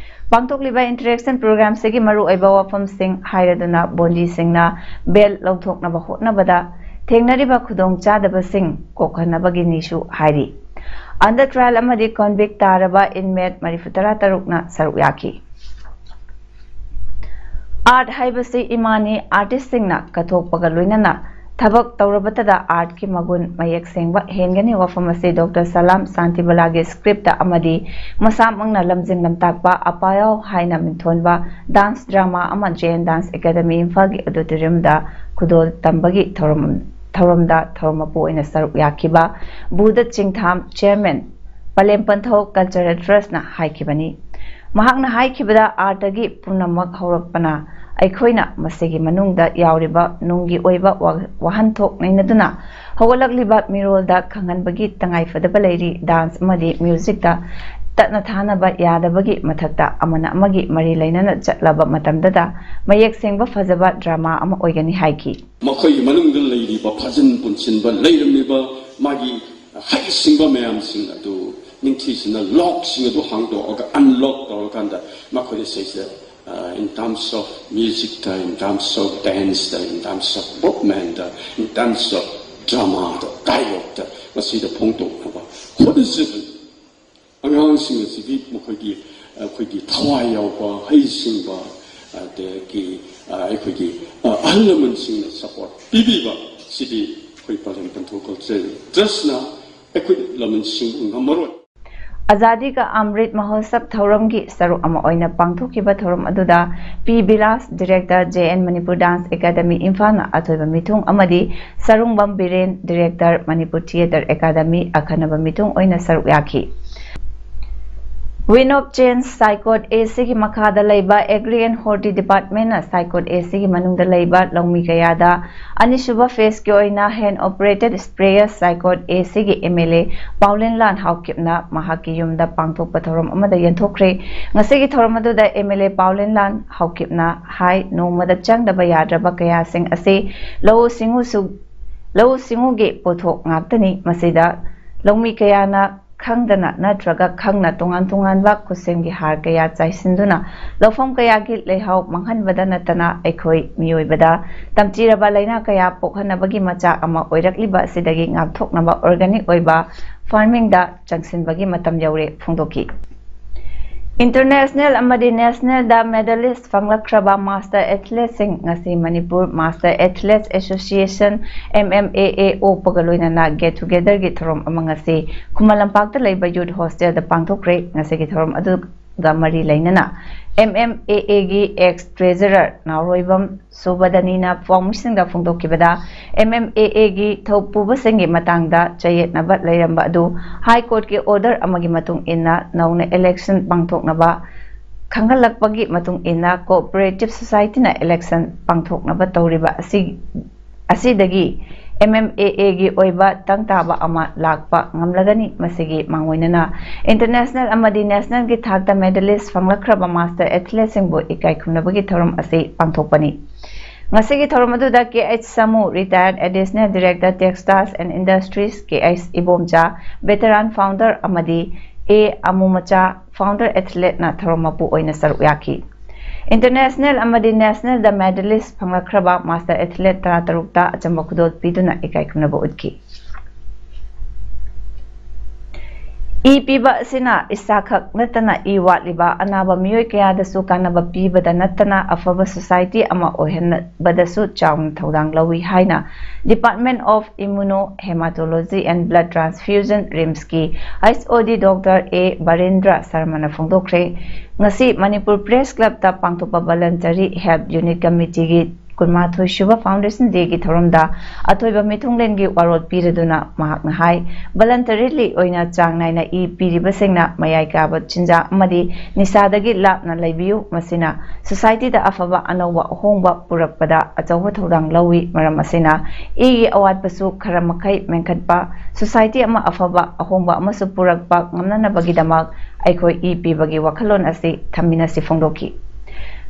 ꯄꯥꯡꯊꯣꯛꯂꯤꯕ interaction programꯁꯤꯒꯤ ꯃꯔꯨꯑꯣꯏꯕ ꯋꯥꯐꯝꯁꯤꯡ ꯍꯥꯏꯔꯗꯨꯅ ꯕꯣꯟꯗꯤꯁꯤꯡꯅ bail ꯂꯧꯊꯣꯛꯅꯕ ꯍꯣꯠꯅꯕꯗ ꯊꯦꯡꯅꯔꯤꯕ ꯈꯨꯗꯣꯡꯆꯥꯗꯕꯁꯤꯡ ꯀꯣꯛꯍꯟꯅꯕꯒꯤꯅꯤꯁꯨ ꯍꯥꯏꯔꯤ꯫ Under trial ꯑꯃꯗꯤ convict ꯇꯥꯔꯕ inmate ꯃꯔꯤꯐꯨ ꯇꯔꯥ ꯇꯔꯨꯛꯅ ꯁꯔꯨꯛ ꯌꯥꯈꯤ꯫ Art ꯍꯥꯏꯕꯁꯤ ꯏꯃꯥꯅꯤ꯫ Artistꯁꯤꯡꯅ ꯀꯠꯊꯣꯛꯄꯒ ꯂꯣꯏꯅꯅ ꯊꯕꯛ ꯇꯧꯔꯕꯇꯗ artꯀꯤ ꯃꯒꯨꯟ ꯃꯌꯦꯛ ꯁꯦꯡꯕ ꯍꯦꯟꯒꯅꯤ꯫ ꯋꯥꯐꯝ ꯑꯁꯤ Doctor ꯁꯂꯥꯝ ꯁꯥꯟꯇꯤꯕꯂꯥꯒꯤ scriptꯇ ꯑꯃꯗꯤ ꯃꯁꯥꯃꯛꯅ ꯂꯝꯖꯤꯡ ꯂꯝꯇꯥꯛꯄ ꯑꯄꯥꯌꯥꯎ ꯍꯥꯏꯅ ꯃꯤꯡꯊꯣꯟꯕ dance drama ꯑꯃ Jain Dance Academy ꯏꯝꯐꯥꯜꯒꯤ auditoriumꯗ ꯈꯨꯗꯣꯜ ꯇꯝꯕꯒꯤ ꯊꯧꯔꯝ, ꯊꯧꯔꯝꯗ ꯊꯧꯔꯝ ꯃꯄꯨ ꯑꯣꯏꯅ ꯁꯔꯨꯛ ꯌꯥꯈꯤꯕ ꯕꯨꯗ ꯆꯤꯡꯊꯥꯝ, Chairman, ꯄꯂꯦꯝ ꯄꯟꯊꯧ Cultural Trustꯅ ꯍꯥꯏꯈꯤꯕꯅꯤ꯫ ꯃꯍꯥꯛꯅ ꯍꯥꯏꯈꯤꯕꯗ, artꯇꯒꯤ ꯄꯨꯝꯅꯃꯛ ꯍꯧꯔꯛꯄꯅ ꯑꯩꯈꯣꯏꯅ ꯃꯁꯤꯒꯤ ꯃꯅꯨꯡꯗ ꯌꯥꯎꯔꯤꯕ ꯅꯨꯡꯒꯤ ꯑꯣꯏꯕ ꯋꯥ-, ꯋꯥꯍꯟꯊꯣꯛ ꯅꯩꯅꯗꯨꯅ ꯍꯧꯒꯠꯂꯛꯂꯤꯕ ꯃꯤꯔꯣꯜꯗ ꯈꯪꯍꯟꯕꯒꯤ ꯇꯉꯥꯏꯐꯗꯕ ꯂꯩꯔꯤ꯫ Dance ꯑꯃꯗꯤ musicꯇ ꯇꯠꯅ ꯊꯥꯅꯕ ꯌꯥꯗꯕꯒꯤ ꯃꯊꯛꯇ ꯑꯃꯅ ꯑꯃꯒꯤ ꯃꯔꯤ ꯂꯩꯅꯅ ꯆꯠꯂꯕ ꯃꯇꯝꯗꯗ ꯃꯌꯦꯛ ꯁꯦꯡꯕ ꯐꯖꯕ drama ꯑꯃ ꯑꯣꯏꯒꯅꯤ ꯍꯥꯏꯈꯤ꯫ ꯃꯈꯣꯏꯒꯤ ꯃꯅꯨꯡꯗ ꯂꯩꯔꯤꯕ ꯐꯥꯖꯤꯟ ꯄꯨꯟꯁꯤꯟꯕ ꯂꯩꯔꯝꯂꯤꯕ ꯃꯥꯒꯤ, ꯑ, ꯍꯩꯁꯤꯡꯕ ꯃꯌꯥꯝꯁꯤꯡ ꯑꯗꯨ ꯅꯤꯡꯊꯤꯖꯅ ꯂꯣꯛꯁꯤꯡ ꯑꯗꯨ ꯍꯥꯡꯗꯣꯛꯑꯒ ꯑꯟꯂꯣꯛ ꯇꯧꯔꯀꯥꯟꯗ ꯃꯈꯣꯏꯅ ꯁꯤꯁꯦ, in terms of music ꯇ, in terms of dance ꯇ, in terms of movement ꯇ, in terms of drama the, dialogue ꯇ ꯃꯁꯤꯗ ꯐꯣꯡꯗꯣꯛꯅꯕ ꯍꯣꯠꯅꯖꯕꯅꯤ꯫ ꯑꯉꯥꯡꯁꯤꯡ ꯑꯁꯤꯗꯤ ꯃꯈꯣꯏꯒꯤ, ꯑꯩꯈꯣꯏꯒꯤ ꯊꯋꯥꯏ ꯌꯥꯎꯕ, ꯍꯩꯁꯤꯡꯕ, ꯑꯗꯒꯤ ꯑꯩꯈꯣꯏꯒꯤ ꯑꯍꯜ ꯂꯃꯟꯁꯤꯡꯅ ꯁꯄꯣꯔꯠ ꯄꯤꯕꯤꯕ ꯁꯤꯗꯤ ꯑꯩꯈꯣꯏ ꯄꯥꯂꯦꯝ ꯄꯟꯊꯨ ꯀꯜꯆꯔꯦꯜ ꯇ꯭ꯔꯁꯅ ꯑꯩꯈꯣꯏ ꯂꯃꯟꯁꯤꯡꯕꯨ ꯉꯝꯃꯔꯣꯏ꯫ ꯑꯖꯥꯗꯤ ꯀ ꯑꯃ꯭ꯔꯤꯠ ꯃꯍꯣꯠꯁꯕ ꯊꯧꯔꯝꯒꯤ ꯁꯔꯨꯛ ꯑꯃ ꯑꯣꯏꯅ ꯄꯥꯡꯊꯣꯛꯈꯤꯕ ꯊꯧꯔꯝ ꯑꯗꯨꯗ P Bilas, director, J N Manipur dance academy ꯏꯝꯐꯥꯜꯅ ꯑꯊꯣꯏꯕ ꯃꯤꯊꯨꯡ ꯑꯃꯗꯤ Sarungbam Biren, director, Manipur theatre academy ꯑꯈꯟꯅꯕ ꯃꯤꯊꯨꯡ ꯑꯣꯏꯅ ꯁꯔꯨꯛ ꯌꯥꯈꯤ꯫ Wind of Change ꯁꯥꯏꯀꯣꯠ ꯑꯦ ꯁꯤꯒꯤ ꯃꯈꯥꯗ ꯂꯩꯕ ꯑꯦꯒ꯭ꯔꯤ ꯑꯦꯟ ꯍꯣꯔꯇꯤ ꯗꯤꯄꯥꯔꯠꯃꯦꯟꯅ ꯁꯥꯏꯀꯣꯠ ꯑꯦ ꯁꯤꯒꯤ ꯃꯅꯨꯡꯗ ꯂꯩꯕ ꯂꯧꯃꯤ ꯀꯌꯥꯗ ꯑꯅꯤꯁꯨꯕ ꯐꯦꯁꯀꯤ ꯑꯣꯏꯅ ꯍꯦꯟ ꯑꯣꯄꯔꯦꯇꯦꯠ ꯁ꯭ꯄ꯭ꯔꯦꯌꯔ ꯁꯥꯏꯀꯣꯠ ꯑꯦ ꯁꯤꯒꯤ ꯑꯦꯝ ꯑꯦꯜ ꯑꯦ ꯄꯥꯎꯂꯦꯟꯂꯥꯟ ꯍꯥꯎꯀꯤꯞꯅ ꯃꯍꯥꯛꯀꯤ ꯌꯨꯝꯗ ꯄꯥꯡꯊꯣꯛꯄ ꯊꯧꯔꯝ ꯑꯃꯗ ꯌꯦꯟꯊꯣꯛꯈ꯭ꯔꯦ꯫ ꯉꯁꯤꯒꯤ ꯊꯧꯔꯝ ꯑꯗꯨꯗ ꯑꯦꯝ ꯑꯦꯜ ꯑꯦ ꯄꯥꯎꯂꯦꯟꯂꯥꯟ ꯍꯥꯎꯀꯤꯞꯅ ꯍꯥꯏ, ꯅꯣꯡꯃꯗ ꯆꯪꯗꯕ ꯌꯥꯗ꯭ꯔꯕ ꯀꯌꯥꯁꯤꯡ ꯑꯁꯤ ꯂꯧꯎ ꯁꯤꯡꯎꯁꯨ, ꯂꯧꯎ ꯁꯤꯡꯎꯒꯤ ꯄꯣꯠꯊꯣꯛ ꯉꯥꯛꯇꯅꯤ꯫ ꯃꯁꯤꯗ ꯂꯧꯃꯤ ꯀꯌꯥꯅ ꯈꯪꯗꯅ ꯅꯠꯇ꯭ꯔꯒ ꯈꯪꯅ ꯇꯣꯉꯥꯟ ꯇꯣꯉꯥꯟꯕ ꯈꯨꯠꯁꯦꯝꯒꯤ ꯍꯥꯔ ꯀꯌꯥ ꯆꯥꯏꯁꯤꯟꯗꯨꯅ ꯂꯧꯐꯝ ꯀꯌꯥꯒꯤ ꯂꯩꯍꯥꯎ ꯃꯥꯡꯍꯟꯕꯗ ꯅꯠꯇꯅ ꯑꯩꯈꯣꯏ ꯃꯤꯑꯣꯏꯕꯗ ꯇꯝꯊꯤꯔꯕ ꯂꯥꯏꯅꯥ ꯀꯌꯥ ꯄꯣꯛꯍꯟꯅꯕꯒꯤ ꯃꯆꯥꯛ ꯑꯃ ꯑꯣꯏꯔꯛꯂꯤꯕ ꯑꯁꯤꯗꯒꯤ ꯉꯥꯛꯊꯣꯛꯅꯕ ꯑꯣꯔꯒꯥꯅꯤꯛ ꯑꯣꯏꯕ ꯐꯥꯔꯃꯤꯡꯗ ꯆꯪꯁꯤꯟꯕꯒꯤ ꯃꯇꯝ ꯌꯧꯔꯦ ꯐꯣꯡꯗꯣꯛꯈꯤ꯫ ꯏꯟꯇꯔꯅꯦꯁꯅꯦꯜ ꯑꯃꯗꯤ ꯅꯦꯁꯅꯦꯜꯗ ꯃꯦꯗꯥꯂꯤꯁ ꯐꯪꯂꯛꯈ꯭ꯔꯕ ꯃꯥꯁꯇꯔ ꯑꯦꯊꯂꯦꯠꯁꯤꯡ ꯉꯁꯤ Manipur master athletes association, M M A A, ꯑꯣꯛꯄꯒ ꯂꯣꯏꯅꯅ ꯒꯦꯠ ꯇꯨꯒꯦꯗꯔꯒꯤ ꯊꯧꯔꯝ ꯑꯃ ꯉꯁꯤ ꯈꯨꯃꯟ ꯂꯝꯄꯥꯛꯇ ꯂꯩꯕ ꯌꯨꯠ ꯍꯣꯁꯇꯦꯜꯗ ꯄꯥꯡꯊꯣꯛꯈ꯭ꯔꯦ꯫ ꯉꯁꯤꯒꯤ ꯊꯧꯔꯝ ꯑꯗꯨꯒ ꯃꯔꯤ ꯂꯩꯅꯅ ꯑꯦꯝ ꯑꯦꯝ ꯑꯦ ꯑꯦꯒꯤ ꯑꯦꯛꯁ ꯇ꯭ꯔꯦꯖꯔꯔ ꯅꯥꯎꯔꯣꯏꯕꯝ ꯁꯨꯕꯗꯅꯤꯅ ꯄꯥꯎꯃꯤꯁꯤꯡꯗ ꯐꯣꯡꯗꯣꯛꯈꯤꯕꯗ, ꯑꯦꯝ ꯑꯦꯝ ꯑꯦ ꯑꯦꯒꯤ ꯊꯧꯄꯨꯕꯁꯤꯡꯒꯤ ꯃꯇꯥꯡꯗ ꯆꯌꯦꯠꯅꯕ ꯂꯩꯔꯝꯕ ꯑꯗꯨ ꯍꯥꯏ ꯀꯣꯔꯠꯀꯤ ꯑꯣꯔꯗꯔ ꯑꯃꯒꯤ ꯃꯇꯨꯡ ꯏꯟꯅ ꯅꯧꯅ ꯏꯂꯦꯛꯁꯟ ꯄꯥꯡꯊꯣꯛꯅꯕ ꯈꯪꯍꯜꯂꯛꯄꯒꯤ ꯃꯇꯨꯡ ꯏꯟꯅ ꯀꯣꯑꯣꯄꯔꯦꯇꯤꯚ ꯁꯣꯁꯥꯏꯇꯤꯅ ꯏꯂꯦꯛꯁꯟ ꯄꯥꯡꯊꯣꯛꯅꯕ ꯇꯧꯔꯤꯕ ꯑꯁꯤ, ꯑꯁꯤꯗꯒꯤ ꯑꯦꯝ ꯑꯦꯝ ꯑꯦ ꯑꯦꯒꯤ ꯑꯣꯏꯕ ꯇꯪ ꯇꯥꯕ ꯑꯃ ꯂꯥꯛꯄ ꯉꯝꯂꯒꯅꯤ꯫ ꯃꯁꯤꯒꯤ ꯃꯥꯡꯑꯣꯏꯅꯅ ꯏꯟꯇꯔꯅꯦꯁꯅꯦꯜ ꯑꯃꯗꯤ ꯅꯦꯁꯅꯦꯜꯒꯤ ꯊꯥꯛꯇ ꯃꯦꯗꯥꯂꯤꯁ ꯐꯪꯂꯛꯈ꯭ꯔꯕ ꯃꯥꯁꯇꯔ ꯑꯦꯊꯂꯦꯠꯁꯤꯡꯕꯨ ꯏꯀꯥꯏ ꯈꯨꯝꯅꯕꯒꯤ ꯊꯧꯔꯝ ꯑꯁꯤ ꯄꯥꯡꯊꯣꯛꯄꯅꯤ꯫ ꯉꯁꯤꯒꯤ ꯊꯧꯔꯝ ꯑꯗꯨꯗ K H Samu, Retired Additional Director, Textiles and Industries, K H Ibomcha, Veteran Founder, ꯑꯃꯗꯤ A Amumacha, Founder Athlete ꯅ ꯊꯧꯔꯝ ꯃꯄꯨ ꯑꯣꯏꯅ ꯁꯔꯨꯛ ꯌꯥꯈꯤ꯫ International ꯑꯃꯗꯤ National ꯗ medalist ꯐꯪꯂꯛꯈ꯭ꯔꯕ Master Athlete ꯇꯔꯥꯇꯔꯨꯛꯇ ꯑꯆꯝꯕ ꯈꯨꯗꯣꯜ ꯄꯤꯗꯨꯅ ꯏꯀꯥꯏ ꯈꯨꯝꯅꯕ ꯎꯠꯈꯤ꯫ ꯏ ꯄꯤꯕ ꯑꯁꯤꯅ ꯏꯁꯥꯈꯛ ꯅꯠꯇꯅ ꯏ ꯋꯥꯠꯂꯤꯕ ꯑꯅꯥꯕ ꯃꯤꯑꯣꯏ ꯀꯌꯥꯗꯁꯨ ꯀꯥꯟꯅꯕ ꯄꯤꯕꯗ ꯅꯠꯇꯅ ꯑꯐꯕ society ꯑꯃ ꯑꯣꯏꯍꯟꯕꯗꯁꯨ ꯆꯥꯎꯅ ꯊꯧꯗꯥꯡ ꯂꯧꯏ ꯍꯥꯏꯅ Department of Immunohematology and Blood Transfusion, RIMS ꯀꯤ H O D Doctor A ꯕꯔꯦꯟꯗ꯭ꯔ ꯁꯔꯃꯅ ꯐꯣꯡꯗꯣꯛꯈ꯭ꯔꯦ꯫ ꯉꯁꯤ ꯃꯅꯤꯄꯨꯔ Press Club ꯇ ꯄꯥꯡꯊꯣꯛꯄ Voluntary Health Unit Committee ꯒꯤ ꯀꯨꯟꯃꯥꯊꯣꯏ ꯁꯨꯕ Foundation Day ꯒꯤ ꯊꯧꯔꯝꯗ ꯑꯊꯣꯏꯕ ꯃꯤꯊꯨꯡꯂꯦꯟꯒꯤ ꯋꯥꯔꯣꯜ ꯄꯤꯔꯗꯨꯅ ꯃꯍꯥꯛꯅ ꯍꯥꯏ, voluntarily ꯑꯣꯏꯅ ꯆꯥꯡ ꯅꯥꯏꯅ ꯏ ꯄꯤꯔꯤꯕꯁꯤꯡꯅ ꯃꯌꯥꯏ ꯀꯥꯕ ꯆꯤꯟꯖꯥꯛ ꯑꯃꯗꯤ ꯅꯤꯁꯥꯗꯒꯤ ꯂꯥꯞꯅ ꯂꯩꯕꯤꯌꯨ꯫ ꯃꯁꯤꯅ society ꯗ ꯑꯐꯕ ꯑꯅꯧꯕ ꯑꯍꯣꯡꯕ ꯄꯨꯔꯛꯄꯗ ꯑꯆꯧꯕ ꯊꯧꯗꯥꯡ ꯂꯧꯏ꯫ ꯃꯔꯝ ꯑꯁꯤꯅ ꯏꯒꯤ ꯑꯋꯥꯠꯄꯁꯨ ꯈꯔ ꯃꯈꯩ ꯃꯦꯟꯈꯠꯄ, society ꯑꯃ ꯑꯐꯕ ꯑꯍꯣꯡꯕ ꯑꯃꯁꯨ ꯄꯨꯔꯛꯄ ꯉꯝꯅꯅꯕꯒꯤꯗꯃꯛ ꯑꯩꯈꯣꯏ ꯏ ꯄꯤꯕꯒꯤ ꯋꯥꯈꯜꯂꯣꯟ ꯑꯁꯤ ꯊꯝꯃꯤꯟꯅꯁꯤ ꯐꯣꯡꯗꯣꯛꯈꯤ꯫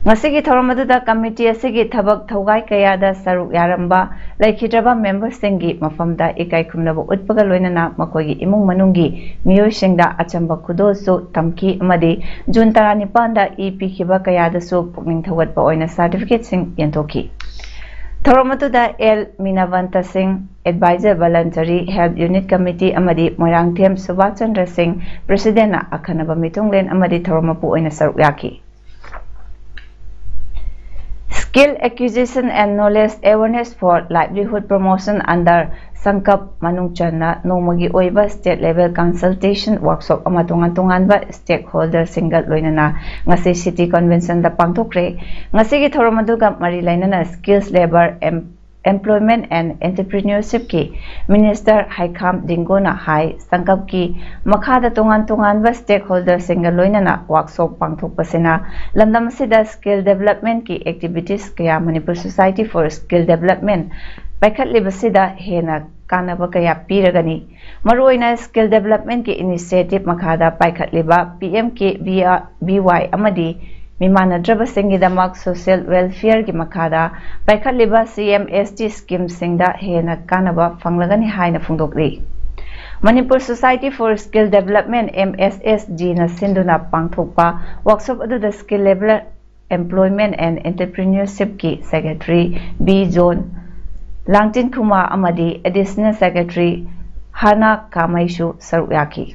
ꯉꯁꯤꯒꯤ ꯊꯧꯔꯝ ꯑꯗꯨꯗ committee ꯑꯁꯤꯒꯤ ꯊꯕꯛ ꯊꯧꯒꯥꯏ ꯀꯌꯥꯗ ꯁꯔꯨꯛ ꯌꯥꯔꯝꯕ ꯂꯩꯈꯤꯗ꯭ꯔꯕ member ꯁꯤꯡꯒꯤ ꯃꯐꯝꯗ ꯏꯀꯥꯏ ꯈꯨꯝꯅꯕ ꯎꯠꯄꯒ ꯂꯣꯏꯅꯅ ꯃꯈꯣꯏꯒꯤ ꯏꯃꯨꯡ ꯃꯅꯨꯡꯒꯤ ꯃꯤꯑꯣꯏꯁꯤꯡꯗ ꯑꯆꯝꯕ ꯈꯨꯗꯣꯜꯁꯨ ꯇꯝꯈꯤ ꯑꯃꯗꯤ June ꯇꯔꯥꯅꯤꯄꯥꯟꯗ ꯏ ꯄꯤꯈꯤꯕ ꯀꯌꯥꯗꯁꯨ ꯄꯨꯛꯅꯤꯡ ꯊꯧꯒꯠꯄ ꯑꯣꯏꯅ certificate ꯁꯤꯡ ꯌꯦꯟꯊꯣꯛꯈꯤ꯫ ꯊꯧꯔꯝ ꯑꯗꯨꯗ L ꯃꯤꯅꯥꯕꯟꯇ ꯁꯤꯡ, Advisor Voluntary Health Unit Committee, ꯑꯃꯗꯤ ꯃꯣꯏꯔꯥꯡꯊꯦꯝ ꯁꯨꯕꯥꯁ ꯆꯟꯗ꯭ꯔ ꯁꯤꯡ, President ꯅ ꯑꯈꯟꯅꯕ ꯃꯤꯊꯨꯡꯂꯦꯟ ꯑꯃꯗꯤ ꯊꯧꯔꯝ ꯃꯄꯨ ꯑꯣꯏꯅ ꯁꯔꯨꯛ ꯌꯥꯈꯤ꯫ Skill Acquisition and Knowledge Awareness for Livelihood Promotion under ꯁꯪꯀꯞ ꯃꯅꯨꯡ ꯆꯟꯅ ꯅꯣꯡꯃꯒꯤ ꯑꯣꯏꯕ state level consultation workshop ꯑꯃ ꯇꯣꯉꯥꯟ ꯇꯣꯉꯥꯟꯕ stakeholder ꯁꯤꯡꯒ ꯂꯣꯏꯅꯅ ꯉꯁꯤ City Convention ꯗ ꯄꯥꯡꯊꯣꯛꯈ꯭ꯔꯦ꯫ ꯉꯁꯤꯒꯤ ꯊꯧꯔꯝ ꯑꯗꯨꯒ ꯃꯔꯤ ꯂꯩꯅꯅ Skills, Labour, Em-, Employment and Entrepreneurship ꯀꯤ Minister ꯍꯩꯈꯥꯝ ꯗꯤꯡꯒꯣꯅ ꯍꯥꯏ, ꯁꯪꯀꯞꯀꯤ ꯃꯈꯥꯗ ꯇꯣꯉꯥꯟ ꯇꯣꯉꯥꯟꯕ stakeholder ꯁꯤꯡꯒ ꯂꯣꯏꯅꯅ workshop ꯄꯥꯡꯊꯣꯛꯄꯁꯤꯅ ꯂꯝꯗꯝ ꯑꯁꯤꯗ skill development ꯀꯤ activities ꯀꯌꯥ Manipur Society for Skill Development ꯄꯥꯏꯈꯠꯂꯤꯕꯁꯤꯗ ꯍꯦꯟꯅ ꯀꯥꯟꯅꯕ ꯀꯌꯥ ꯄꯤꯔꯒꯅꯤ꯫ ꯃꯔꯨꯑꯣꯏꯅ skill development ꯀꯤ initiative ꯃꯈꯥꯗ ꯄꯥꯏꯈꯠꯂꯤꯕ P M K V Y ꯑꯃꯗꯤ ꯃꯤꯃꯥꯟꯅꯗ꯭ꯔꯕꯁꯤꯡꯒꯤꯗꯃꯛ social welfare ꯒꯤ ꯃꯈꯥꯗ ꯄꯥꯏꯈꯠꯂꯤꯕ C M S T scheme ꯁꯤꯡꯗ ꯍꯦꯟꯅ ꯀꯥꯟꯅꯕ ꯐꯪꯂꯒꯅꯤ ꯍꯥꯏꯅ ꯐꯣꯡꯗꯣꯛꯂꯤ꯫ Manipur Society for Skill Development, M S S D ꯅ ꯁꯤꯟꯗꯨꯅ ꯄꯥꯡꯊꯣꯛꯄ workshop ꯑꯗꯨꯗ Skill Level Employment and Entrepreneurship ꯀꯤ Secretary B John ꯂꯥꯡꯇꯤꯟꯈꯨꯃꯥ ꯑꯃꯗꯤ Additional Secretary ꯍꯥꯅꯥ ꯀꯥꯃꯩꯁꯨ ꯁꯔꯨꯛ ꯌꯥꯈꯤ꯫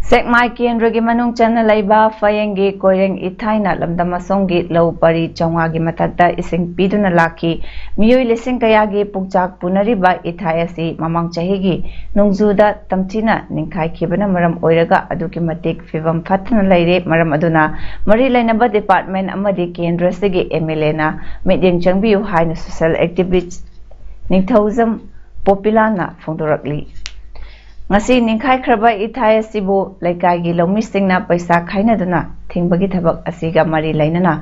ꯁꯦꯛꯃꯥꯏ ꯀꯦꯟꯗ꯭ꯔꯒꯤ ꯃꯅꯨꯡ ꯆꯟꯅ ꯂꯩꯕ ꯐꯌꯦꯡꯒꯤ ꯀꯣꯏꯔꯦꯡ ꯏꯊꯥꯏꯅ ꯂꯝꯗꯝ ꯑꯁꯣꯝꯒꯤ ꯂꯧ ꯄꯔꯤ ꯆꯥꯝꯃꯉꯥꯒꯤ ꯃꯊꯛꯇ ꯏꯁꯤꯡ ꯄꯤꯗꯨꯅ ꯂꯥꯛꯈꯤ꯫ ꯃꯤꯑꯣꯏ ꯂꯤꯁꯤꯡ ꯀꯌꯥꯒꯤ ꯄꯨꯛꯆꯥꯛ ꯄꯨꯅꯔꯤꯕ ꯏꯊꯥꯏ ꯑꯁꯤ ꯃꯃꯥꯡ ꯆꯍꯤꯒꯤ ꯅꯣꯡꯖꯨꯗ ꯇꯝꯊꯤꯅ ꯅꯤꯡꯈꯥꯏꯈꯤꯕꯅ ꯃꯔꯝ ꯑꯣꯏꯔꯒ ꯑꯗꯨꯛꯀꯤ ꯃꯇꯤꯛ ꯐꯤꯕꯝ ꯐꯠꯇꯅ ꯂꯩꯔꯦ꯫ ꯃꯔꯝ ꯑꯗꯨꯅ ꯃꯔꯤ ꯂꯩꯅꯕ department ꯑꯃꯗꯤ ꯀꯦꯟꯗ꯭ꯔꯁꯤꯒꯤ M L A ꯅ ꯃꯤꯠꯌꯦꯡ ꯆꯪꯕꯤꯌꯨ ꯍꯥꯏꯅ social activist ꯅꯤꯡꯊꯧꯖꯝ ꯄꯣꯄꯤꯂꯥꯅ ꯐꯣꯡꯗꯣꯔꯛꯂꯤ꯫ ꯉꯁꯤ ꯅꯤꯡꯈꯥꯏꯈ꯭ꯔꯕ ꯏꯊꯥꯏ ꯑꯁꯤꯕꯨ ꯂꯩꯀꯥꯏꯒꯤ ꯂꯧꯃꯤꯁꯤꯡꯅ ꯄꯩꯁꯥ ꯈꯥꯏꯅꯗꯨꯅ ꯊꯤꯡꯕꯒꯤ ꯊꯕꯛ ꯑꯁꯤꯒ ꯃꯔꯤ ꯂꯩꯅꯅ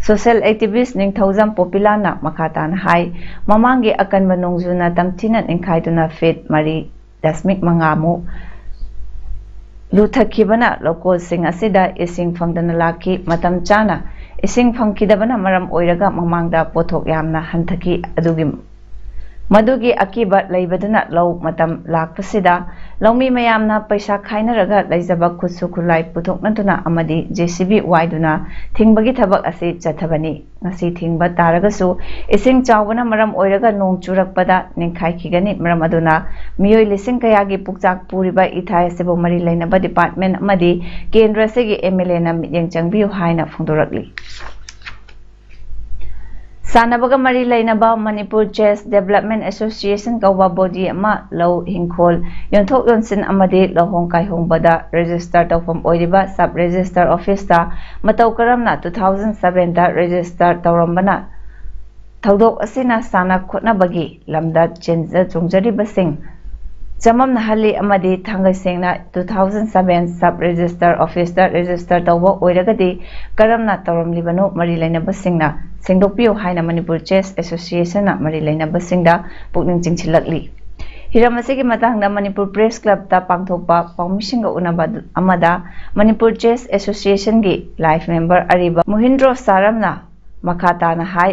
social activist ꯅꯤꯡꯊꯧꯖꯝ ꯄꯣꯄꯤꯂꯥꯅ ꯃꯈꯥ ꯇꯥꯅ ꯍꯥꯏ, ꯃꯃꯥꯡꯒꯤ ꯑꯀꯟꯕ ꯅꯣꯡꯖꯨꯅ ꯇꯝꯊꯤꯅ ꯅꯤꯡꯈꯥꯏꯗꯨꯅ feet ꯃꯔꯤ ꯗꯁꯃꯤꯛ ꯃꯉꯥꯃꯨꯛ ꯂꯨꯊꯈꯤꯕꯅ ꯂꯧꯀꯣꯜꯁꯤꯡ ꯑꯁꯤꯗ ꯏꯁꯤꯡ ꯐꯪꯗꯅ ꯂꯥꯛꯈꯤ꯫ ꯃꯇꯝ ꯆꯥꯅ ꯏꯁꯤꯡ ꯐꯪꯈꯤꯗꯕꯅ ꯃꯔꯝ ꯑꯣꯏꯔꯒ ꯃꯃꯥꯡꯗ ꯄꯣꯠꯊꯣꯛ ꯌꯥꯝꯅ ꯍꯟꯊꯈꯤ꯫ ꯑꯗꯨꯒꯤ, ꯃꯗꯨꯒꯤ ꯑꯀꯤꯕ ꯂꯩꯕꯗꯨꯅ ꯂꯧ ꯃꯇꯝ ꯂꯥꯛꯄꯁꯤꯗ ꯂꯧꯃꯤ ꯃꯌꯥꯝꯅ ꯄꯩꯁꯥ ꯈꯥꯏꯅꯔꯒ ꯂꯩꯖꯕ ꯈꯨꯠꯁꯨ ꯈꯨꯠꯂꯥꯏ ꯄꯨꯊꯣꯛꯅꯗꯨꯅ ꯑꯃꯗꯤ J C B ꯋꯥꯏꯗꯨꯅ ꯊꯤꯡꯕꯒꯤ ꯊꯕꯛ ꯑꯁꯤ ꯆꯠꯊꯕꯅꯤ꯫ ꯉꯁꯤ ꯊꯤꯡꯕ ꯇꯥꯔꯒꯁꯨ ꯏꯁꯤꯡ ꯆꯥꯎꯕꯅ ꯃꯔꯝ ꯑꯣꯏꯔꯒ ꯅꯣꯡ ꯆꯨꯔꯛꯄꯗ ꯅꯤꯡꯈꯥꯏꯈꯤꯒꯅꯤ꯫ ꯃꯔꯝ ꯑꯗꯨꯅ ꯃꯤꯑꯣꯏ ꯂꯤꯁꯤꯡ ꯀꯌꯥꯒꯤ ꯄꯨꯛꯆꯥꯛ ꯄꯨꯔꯤꯕ ꯏꯊꯥꯏ ꯑꯁꯤꯕꯨ ꯃꯔꯤ ꯂꯩꯅꯕ department ꯑꯃꯗꯤ ꯀꯦꯟꯗ꯭ꯔ ꯑꯁꯤꯒꯤ M L A ꯅ ꯃꯤꯠꯌꯦꯡ ꯆꯪꯕꯤꯌꯨ ꯍꯥꯏꯅ ꯐꯣꯡꯗꯣꯔꯛꯂꯤ꯫ ꯁꯥꯟꯅꯕꯒ ꯃꯔꯤ ꯂꯩꯅꯕ Manipur Chess Development Association ꯀꯧꯕ body ꯑꯃ ꯂꯧ ꯏꯪꯈꯣꯜ ꯌꯣꯟꯊꯣꯛ ꯌꯣꯟꯁꯤꯟ ꯑꯃꯗꯤ ꯂꯨꯍꯣꯡ ꯀꯥꯏꯍꯣꯡꯕꯗ register ꯇꯧꯐꯝ ꯑꯣꯏꯔꯤꯕ sub register office ꯇ ꯃꯇꯧ ꯀꯔꯝꯅ two thousand seven ꯗ register ꯇꯧꯔꯝꯕꯅ ꯊꯧꯗꯣꯛ ꯑꯁꯤꯅ ꯁꯥꯟꯅ ꯈꯣꯠꯅꯕꯒꯤ ꯂꯝꯗ ꯆꯦꯟꯖ ꯆꯣꯡꯖꯔꯤꯕꯁꯤꯡ ꯆꯃꯝꯅꯍꯜꯂꯤ ꯑꯃꯗꯤ ꯊꯥꯡꯒꯩ ꯁꯦꯡꯅ two thousand seven sub register office ꯇ register ꯇꯧꯕ ꯑꯣꯏꯔꯒꯗꯤ ꯀꯔꯝꯅ ꯇꯧꯔꯝꯂꯤꯕꯅꯣ ꯃꯔꯤ ꯂꯩꯅꯕꯁꯤꯡꯅ ꯁꯦꯡꯗꯣꯛꯄꯤꯌꯨ ꯍꯥꯏꯅ Manipur Chess Association ꯅ ꯃꯔꯤ ꯂꯩꯅꯕꯁꯤꯡꯗ ꯄꯨꯛꯅꯤꯡ ꯆꯤꯡꯁꯤꯜꯂꯛꯂꯤ꯫ ꯍꯤꯔꯝ ꯑꯁꯤꯒꯤ ꯃꯇꯥꯡꯗ ꯃꯅꯤꯄꯨꯔ ꯄ꯭ꯔꯦꯁ ꯀ꯭ꯂꯕꯇ ꯄꯥꯡꯊꯣꯛꯄ ꯄꯥꯎꯃꯤꯁꯤꯡꯒ ꯎꯅꯕ ꯑꯃꯗ ꯃꯅꯤꯄꯨꯔ ꯆꯦꯁ ꯑꯦꯁꯣꯁꯤꯌꯦꯁꯟꯒꯤ ꯂꯥꯏꯐ ꯃꯦꯝꯕꯔ ꯑꯔꯤꯕ ꯃꯣꯍꯤꯟꯗ꯭ꯔꯣ ꯁꯥꯔꯝꯅ ꯃꯈꯥ ꯇꯥꯅ ꯍꯥꯏ,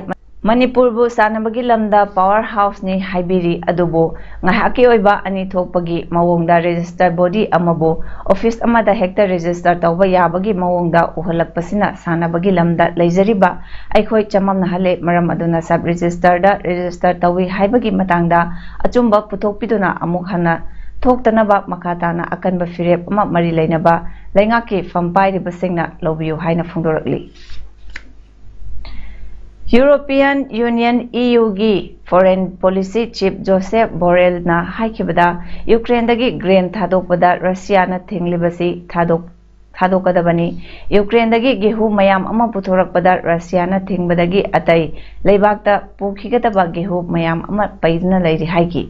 ꯃꯅꯤꯄꯨꯔꯕꯨ ꯁꯥꯟꯅꯕꯒꯤ ꯂꯝꯗ ꯄꯥꯋꯔ ꯍꯥꯎꯁꯅꯤ ꯍꯥꯏꯕꯤꯔꯤ, ꯑꯗꯨꯕꯨ ꯉꯥꯏꯍꯥꯛꯀꯤ ꯑꯣꯏꯕ ꯑꯅꯤ ꯊꯣꯛꯄꯒꯤ ꯃꯑꯣꯡꯗ ꯔꯦꯖꯤꯁꯇꯔ ꯕꯣꯗꯤ ꯑꯃꯕꯨ ꯑꯣꯐꯤꯁ ꯑꯃꯗ ꯍꯦꯛꯇ ꯔꯦꯖꯤꯁꯇꯔ ꯇꯧꯕ ꯌꯥꯕꯒꯤ ꯃꯑꯣꯡꯗ ꯎꯍꯜꯂꯛꯄꯁꯤꯅ ꯁꯥꯟꯅꯕꯒꯤ ꯂꯝꯗ ꯂꯩꯖꯔꯤꯕ ꯑꯩꯈꯣꯏ ꯆꯃꯝꯅꯍꯜꯂꯦ꯫ ꯃꯔꯝ ꯑꯗꯨꯅ ꯁꯕ ꯔꯦꯖꯤꯁꯇꯔꯗ ꯔꯦꯖꯤꯁꯇꯔ ꯇꯧꯏ ꯍꯥꯏꯕꯒꯤ ꯃꯇꯥꯡꯗ ꯑꯆꯨꯝꯕ ꯄꯨꯊꯣꯛꯄꯤꯗꯨꯅ ꯑꯃꯨꯛ ꯍꯟꯅ ꯊꯣꯛꯇꯅꯕ ꯃꯈꯥ ꯇꯥꯅ ꯑꯀꯟꯕ ꯐꯤꯔꯦꯞ ꯑꯃ ꯃꯔꯤ ꯂꯩꯅꯕ ꯂꯩꯉꯥꯛꯀꯤ ꯐꯝ ꯄꯥꯏꯔꯤꯕꯁꯤꯡꯅ ꯂꯧꯕꯤꯌꯨ ꯍꯥꯏꯅ ꯐꯣꯡꯗꯣꯔꯛꯂꯤ꯫ ꯌꯨꯔꯣꯄꯤꯌꯟ ꯌꯨꯅꯤꯌꯟ ꯏ ꯌꯨꯒꯤ ꯐꯣꯔꯦꯟ ꯄꯣꯂꯤꯁꯤ ꯆꯤꯐ ꯖꯣꯁꯦꯐ ꯕꯣꯔꯦꯜꯅ ꯍꯥꯏꯈꯤꯕꯗ, ꯌꯨꯀ꯭ꯔꯦꯟꯗꯒꯤ ꯒ꯭ꯔꯦꯟ ꯊꯥꯗꯣꯛꯄꯗ ꯔꯁꯤꯌꯥꯅ ꯊꯤꯡꯂꯤꯕꯁꯤ ꯊꯥꯗꯣꯛ-, ꯊꯥꯗꯣꯛꯀꯗꯕꯅꯤ꯫ ꯌꯨꯀ꯭ꯔꯦꯟꯗꯒꯤ ꯒꯦꯍꯨ ꯃꯌꯥꯝ ꯑꯃ ꯄꯨꯊꯣꯔꯛꯄꯗ ꯔꯁꯤꯌꯥꯅ ꯊꯤꯡꯕꯗꯒꯤ ꯑꯇꯩ ꯂꯩꯕꯥꯛꯇ ꯄꯨꯈꯤꯒꯗꯕ ꯒꯦꯍꯨ ꯃꯌꯥꯝ ꯑꯃ ꯄꯩꯗꯨꯅ ꯂꯩꯔꯤ ꯍꯥꯏꯈꯤ꯫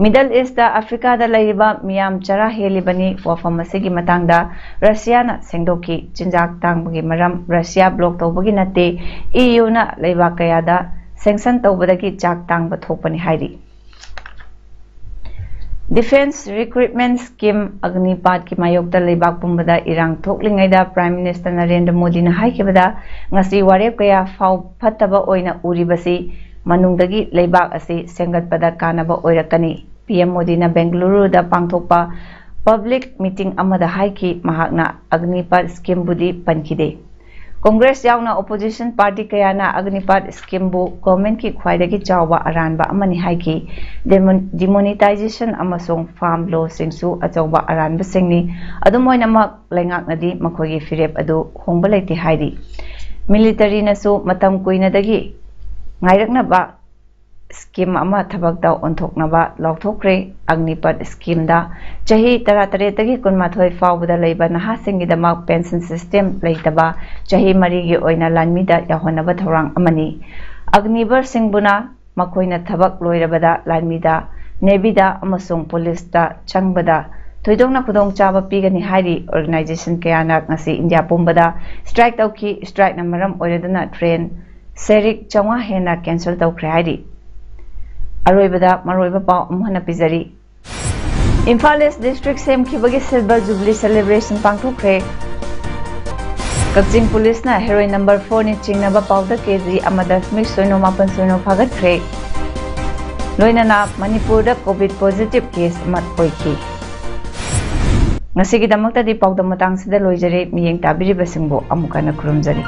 ꯃꯤꯗꯜ ꯏꯁꯇ ꯑꯐ꯭ꯔꯤꯀꯥꯗ ꯂꯩꯔꯤꯕ ꯃꯤꯌꯥꯝ ꯆꯔꯥ ꯍꯦꯜꯂꯤꯕꯅꯤ꯫ ꯋꯥꯐꯝ ꯑꯁꯤꯒꯤ ꯃꯇꯥꯡꯗ ꯔꯁꯤꯌꯥꯅ ꯁꯦꯡꯗꯣꯛꯈꯤ꯫ ꯆꯤꯟꯖꯥꯛ ꯇꯥꯡꯕꯒꯤ ꯃꯔꯝ ꯔꯁꯤꯌꯥ ꯕ꯭ꯂꯣꯛ ꯇꯧꯕꯒꯤ ꯅꯠꯇꯦ, ꯏ ꯌꯨꯅ ꯂꯩꯕꯥꯛ ꯀꯌꯥꯗ ꯁꯦꯡꯁꯟ ꯇꯧꯕꯗꯒꯤ ꯆꯥꯛ ꯇꯥꯡꯕ ꯊꯣꯛꯄꯅꯤ ꯍꯥꯏꯔꯤ꯫ ꯗꯤꯐꯦꯟꯁ ꯔꯤꯀ꯭ꯔꯨꯠꯃꯦꯟ ꯁ꯭ꯀꯤꯝ ꯑꯒꯅꯤꯄꯥꯠꯀꯤ ꯃꯥꯌꯣꯛꯇ ꯂꯩꯕꯥꯛ ꯄꯨꯝꯕꯗ ꯏꯔꯥꯡ ꯊꯣꯛꯂꯤꯉꯩꯗ ꯄ꯭ꯔꯥꯏꯝ ꯃꯤꯅꯤꯁꯇꯔ ꯅꯔꯦꯟꯗ꯭ꯔ ꯃꯣꯗꯤꯅ ꯍꯥꯏꯈꯤꯕꯗ, ꯉꯁꯤ ꯋꯥꯔꯦꯞ ꯀꯌꯥ ꯐꯥꯎ ꯐꯠꯇꯕ ꯑꯣꯏꯅ ꯎꯔꯤꯕꯁꯤ ꯃꯅꯨꯡꯗꯒꯤ ꯂꯩꯕꯥꯛ ꯑꯁꯤ ꯁꯦꯝꯒꯠꯄꯗ ꯀꯥꯟꯅꯕ ꯑꯣꯏꯔꯛꯀꯅꯤ꯫ ꯄꯤ ꯑꯦꯝ ꯃꯣꯗꯤꯅ ꯕꯦꯡꯒꯂꯨꯔꯨꯗ ꯄꯥꯡꯊꯣꯛꯄ ꯄꯕ꯭ꯂꯤꯛ ꯃꯤꯇꯤꯡ ꯑꯃꯗ ꯍꯥꯏꯈꯤ, ꯃꯍꯥꯛꯅ ꯑꯒꯅꯤꯄꯥꯠ ꯁ꯭ꯀꯤꯝꯕꯨꯗꯤ ꯄꯟꯈꯤꯗꯦ꯫ ꯀꯣꯡꯒ꯭ꯔꯦꯁ ꯌꯥꯎꯅ ꯑꯣꯄꯣꯖꯤꯁꯟ ꯄꯥꯔꯇꯤ ꯀꯌꯥꯅ ꯑꯒꯅꯤꯄꯥꯠ ꯁ꯭ꯀꯤꯝꯕꯨ ꯒꯣꯔꯃꯦꯟꯠꯀꯤ ꯈ꯭ꯋꯥꯏꯗꯒꯤ ꯆꯥꯎꯕ ꯑꯔꯥꯟꯕ ꯑꯃꯅꯤ ꯍꯥꯏꯈꯤ꯫ ꯗꯦꯃꯣꯟ-, ꯗꯤꯃꯣꯅꯤꯇꯥꯏꯖꯦꯁꯟ ꯑꯃꯁꯨꯡ ꯐꯥꯔꯝ ꯂꯣꯁꯤꯡꯁꯨ ꯑꯆꯧꯕ ꯑꯔꯥꯟꯕꯁꯤꯡꯅꯤ꯫ ꯑꯗꯨꯝ ꯑꯣꯏꯅꯃꯛ, ꯂꯩꯉꯥꯛꯅꯗꯤ ꯃꯈꯣꯏꯒꯤ ꯐꯤꯔꯦꯞ ꯑꯗꯨ ꯍꯣꯡꯕ ꯂꯩꯇꯦ ꯍꯥꯏꯔꯤ꯫ ꯃꯤꯂꯤꯇꯔꯤꯅꯁꯨ ꯃꯇꯝ ꯀꯨꯏꯅꯗꯒꯤ ꯉꯥꯏꯔꯛꯅꯕ ꯁ꯭ꯀꯤꯝ ꯑꯃ ꯊꯕꯛꯇ ꯑꯣꯟꯊꯣꯛꯅꯕ ꯂꯥꯎꯊꯣꯛꯈ꯭ꯔꯦ꯫ ꯑꯒꯅꯤꯄꯠ ꯁ꯭ꯀꯤꯝꯗ ꯆꯍꯤ ꯇꯔꯥꯇꯔꯦꯠꯇꯒꯤ ꯀꯨꯟꯃꯥꯊꯣꯏ ꯐꯥꯎꯕꯗ ꯂꯩꯕ ꯅꯍꯥꯁꯤꯡꯒꯤꯗꯃꯛ ꯄꯦꯟꯁꯟ ꯁꯤꯁꯇꯦꯝ ꯂꯩꯇꯕ ꯆꯍꯤ ꯃꯔꯤꯒꯤ ꯑꯣꯏꯅ ꯂꯥꯟꯃꯤꯗ ꯌꯥꯎꯍꯟꯅꯕ ꯊꯧꯔꯥꯡ ꯑꯃꯅꯤ꯫ ꯑꯒꯅꯤꯕꯔꯁꯤꯡꯕꯨꯅ ꯃꯈꯣꯏꯅ ꯊꯕꯛ ꯂꯣꯏꯔꯕꯗ ꯂꯥꯟꯃꯤꯗ, ꯅꯦꯚꯤꯗ ꯑꯃꯁꯨꯡ ꯄꯨꯂꯤꯁꯇ ꯆꯪꯕꯗ ꯊꯣꯏꯗꯣꯛꯅ ꯈꯨꯗꯣꯡꯆꯥꯕ ꯄꯤꯒꯅꯤ ꯍꯥꯏꯔꯤ꯫ ꯑꯣꯔꯒꯅꯥꯏꯖꯦꯁꯟ ꯀꯌꯥꯅ ꯉꯁꯤ ꯏꯟꯗꯤꯌꯥ ꯄꯨꯝꯕꯗ ꯁ꯭ꯇ꯭ꯔꯥꯏꯛ ꯇꯧꯈꯤ꯫ ꯁ꯭ꯇ꯭ꯔꯥꯏꯛꯅ ꯃꯔꯝ ꯑꯣꯏꯔꯗꯨꯅ ꯇ꯭ꯔꯦꯟ ꯁꯦꯔꯤꯛ ꯆꯥꯝꯃꯉꯥ ꯍꯦꯟꯅ ꯀꯦꯟꯁꯦꯜ ꯇꯧꯈ꯭ꯔꯦ ꯍꯥꯏꯔꯤ꯫ ꯑꯔꯣꯏꯕꯗ ꯃꯔꯨꯑꯣꯏꯕ ꯄꯥꯎ ꯑꯃꯨꯛ ꯍꯟꯅ ꯄꯤꯖꯔꯤ꯫ ꯏꯝꯐꯥꯜ ꯏꯁ ꯗꯤꯁꯇ꯭ꯔꯤꯛ ꯁꯦꯝꯈꯤꯕꯒꯤ ꯁꯤꯜꯚꯔ ꯖꯨꯕꯤꯂꯤ ꯁꯦꯂꯦꯕ꯭ꯔꯦꯁꯟ ꯄꯥꯡꯊꯣꯛꯈ꯭ꯔꯦ꯫ ꯀꯛꯆꯤꯡ ꯄꯨꯂꯤꯁꯅ ꯍꯦꯔꯣꯏꯟ ꯅꯝꯕꯔ ꯐꯣꯔꯅꯤ ꯆꯤꯡꯅꯕ powder ꯀꯦꯖꯤ ꯑꯃ ꯗꯁꯃꯤꯛ ꯁꯤꯅꯣ ꯃꯥꯄꯟ ꯁꯤꯅꯣ ꯐꯥꯒꯠꯈ꯭ꯔꯦ꯫ ꯂꯣꯏꯅꯅ ꯃꯅꯤꯄꯨꯔꯗ ꯀꯣꯚꯤꯗ ꯄꯣꯖꯤꯇꯤꯚ ꯀꯦꯁ ꯑꯃ ꯑꯣꯏꯈꯤ꯫ ꯉꯁꯤꯒꯤꯗꯃꯛꯇꯗꯤ ꯄꯥꯎꯗꯝ ꯃꯇꯥꯡꯁꯤꯗ ꯂꯣꯏꯖꯔꯦ꯫ ꯃꯤꯠꯌꯦꯡ ꯇꯥꯕꯤꯔꯤꯕꯁꯤꯡꯕꯨ ꯑꯃꯨꯛ ꯍꯟꯅ ꯈꯨꯔꯨꯝꯖꯔꯤ꯫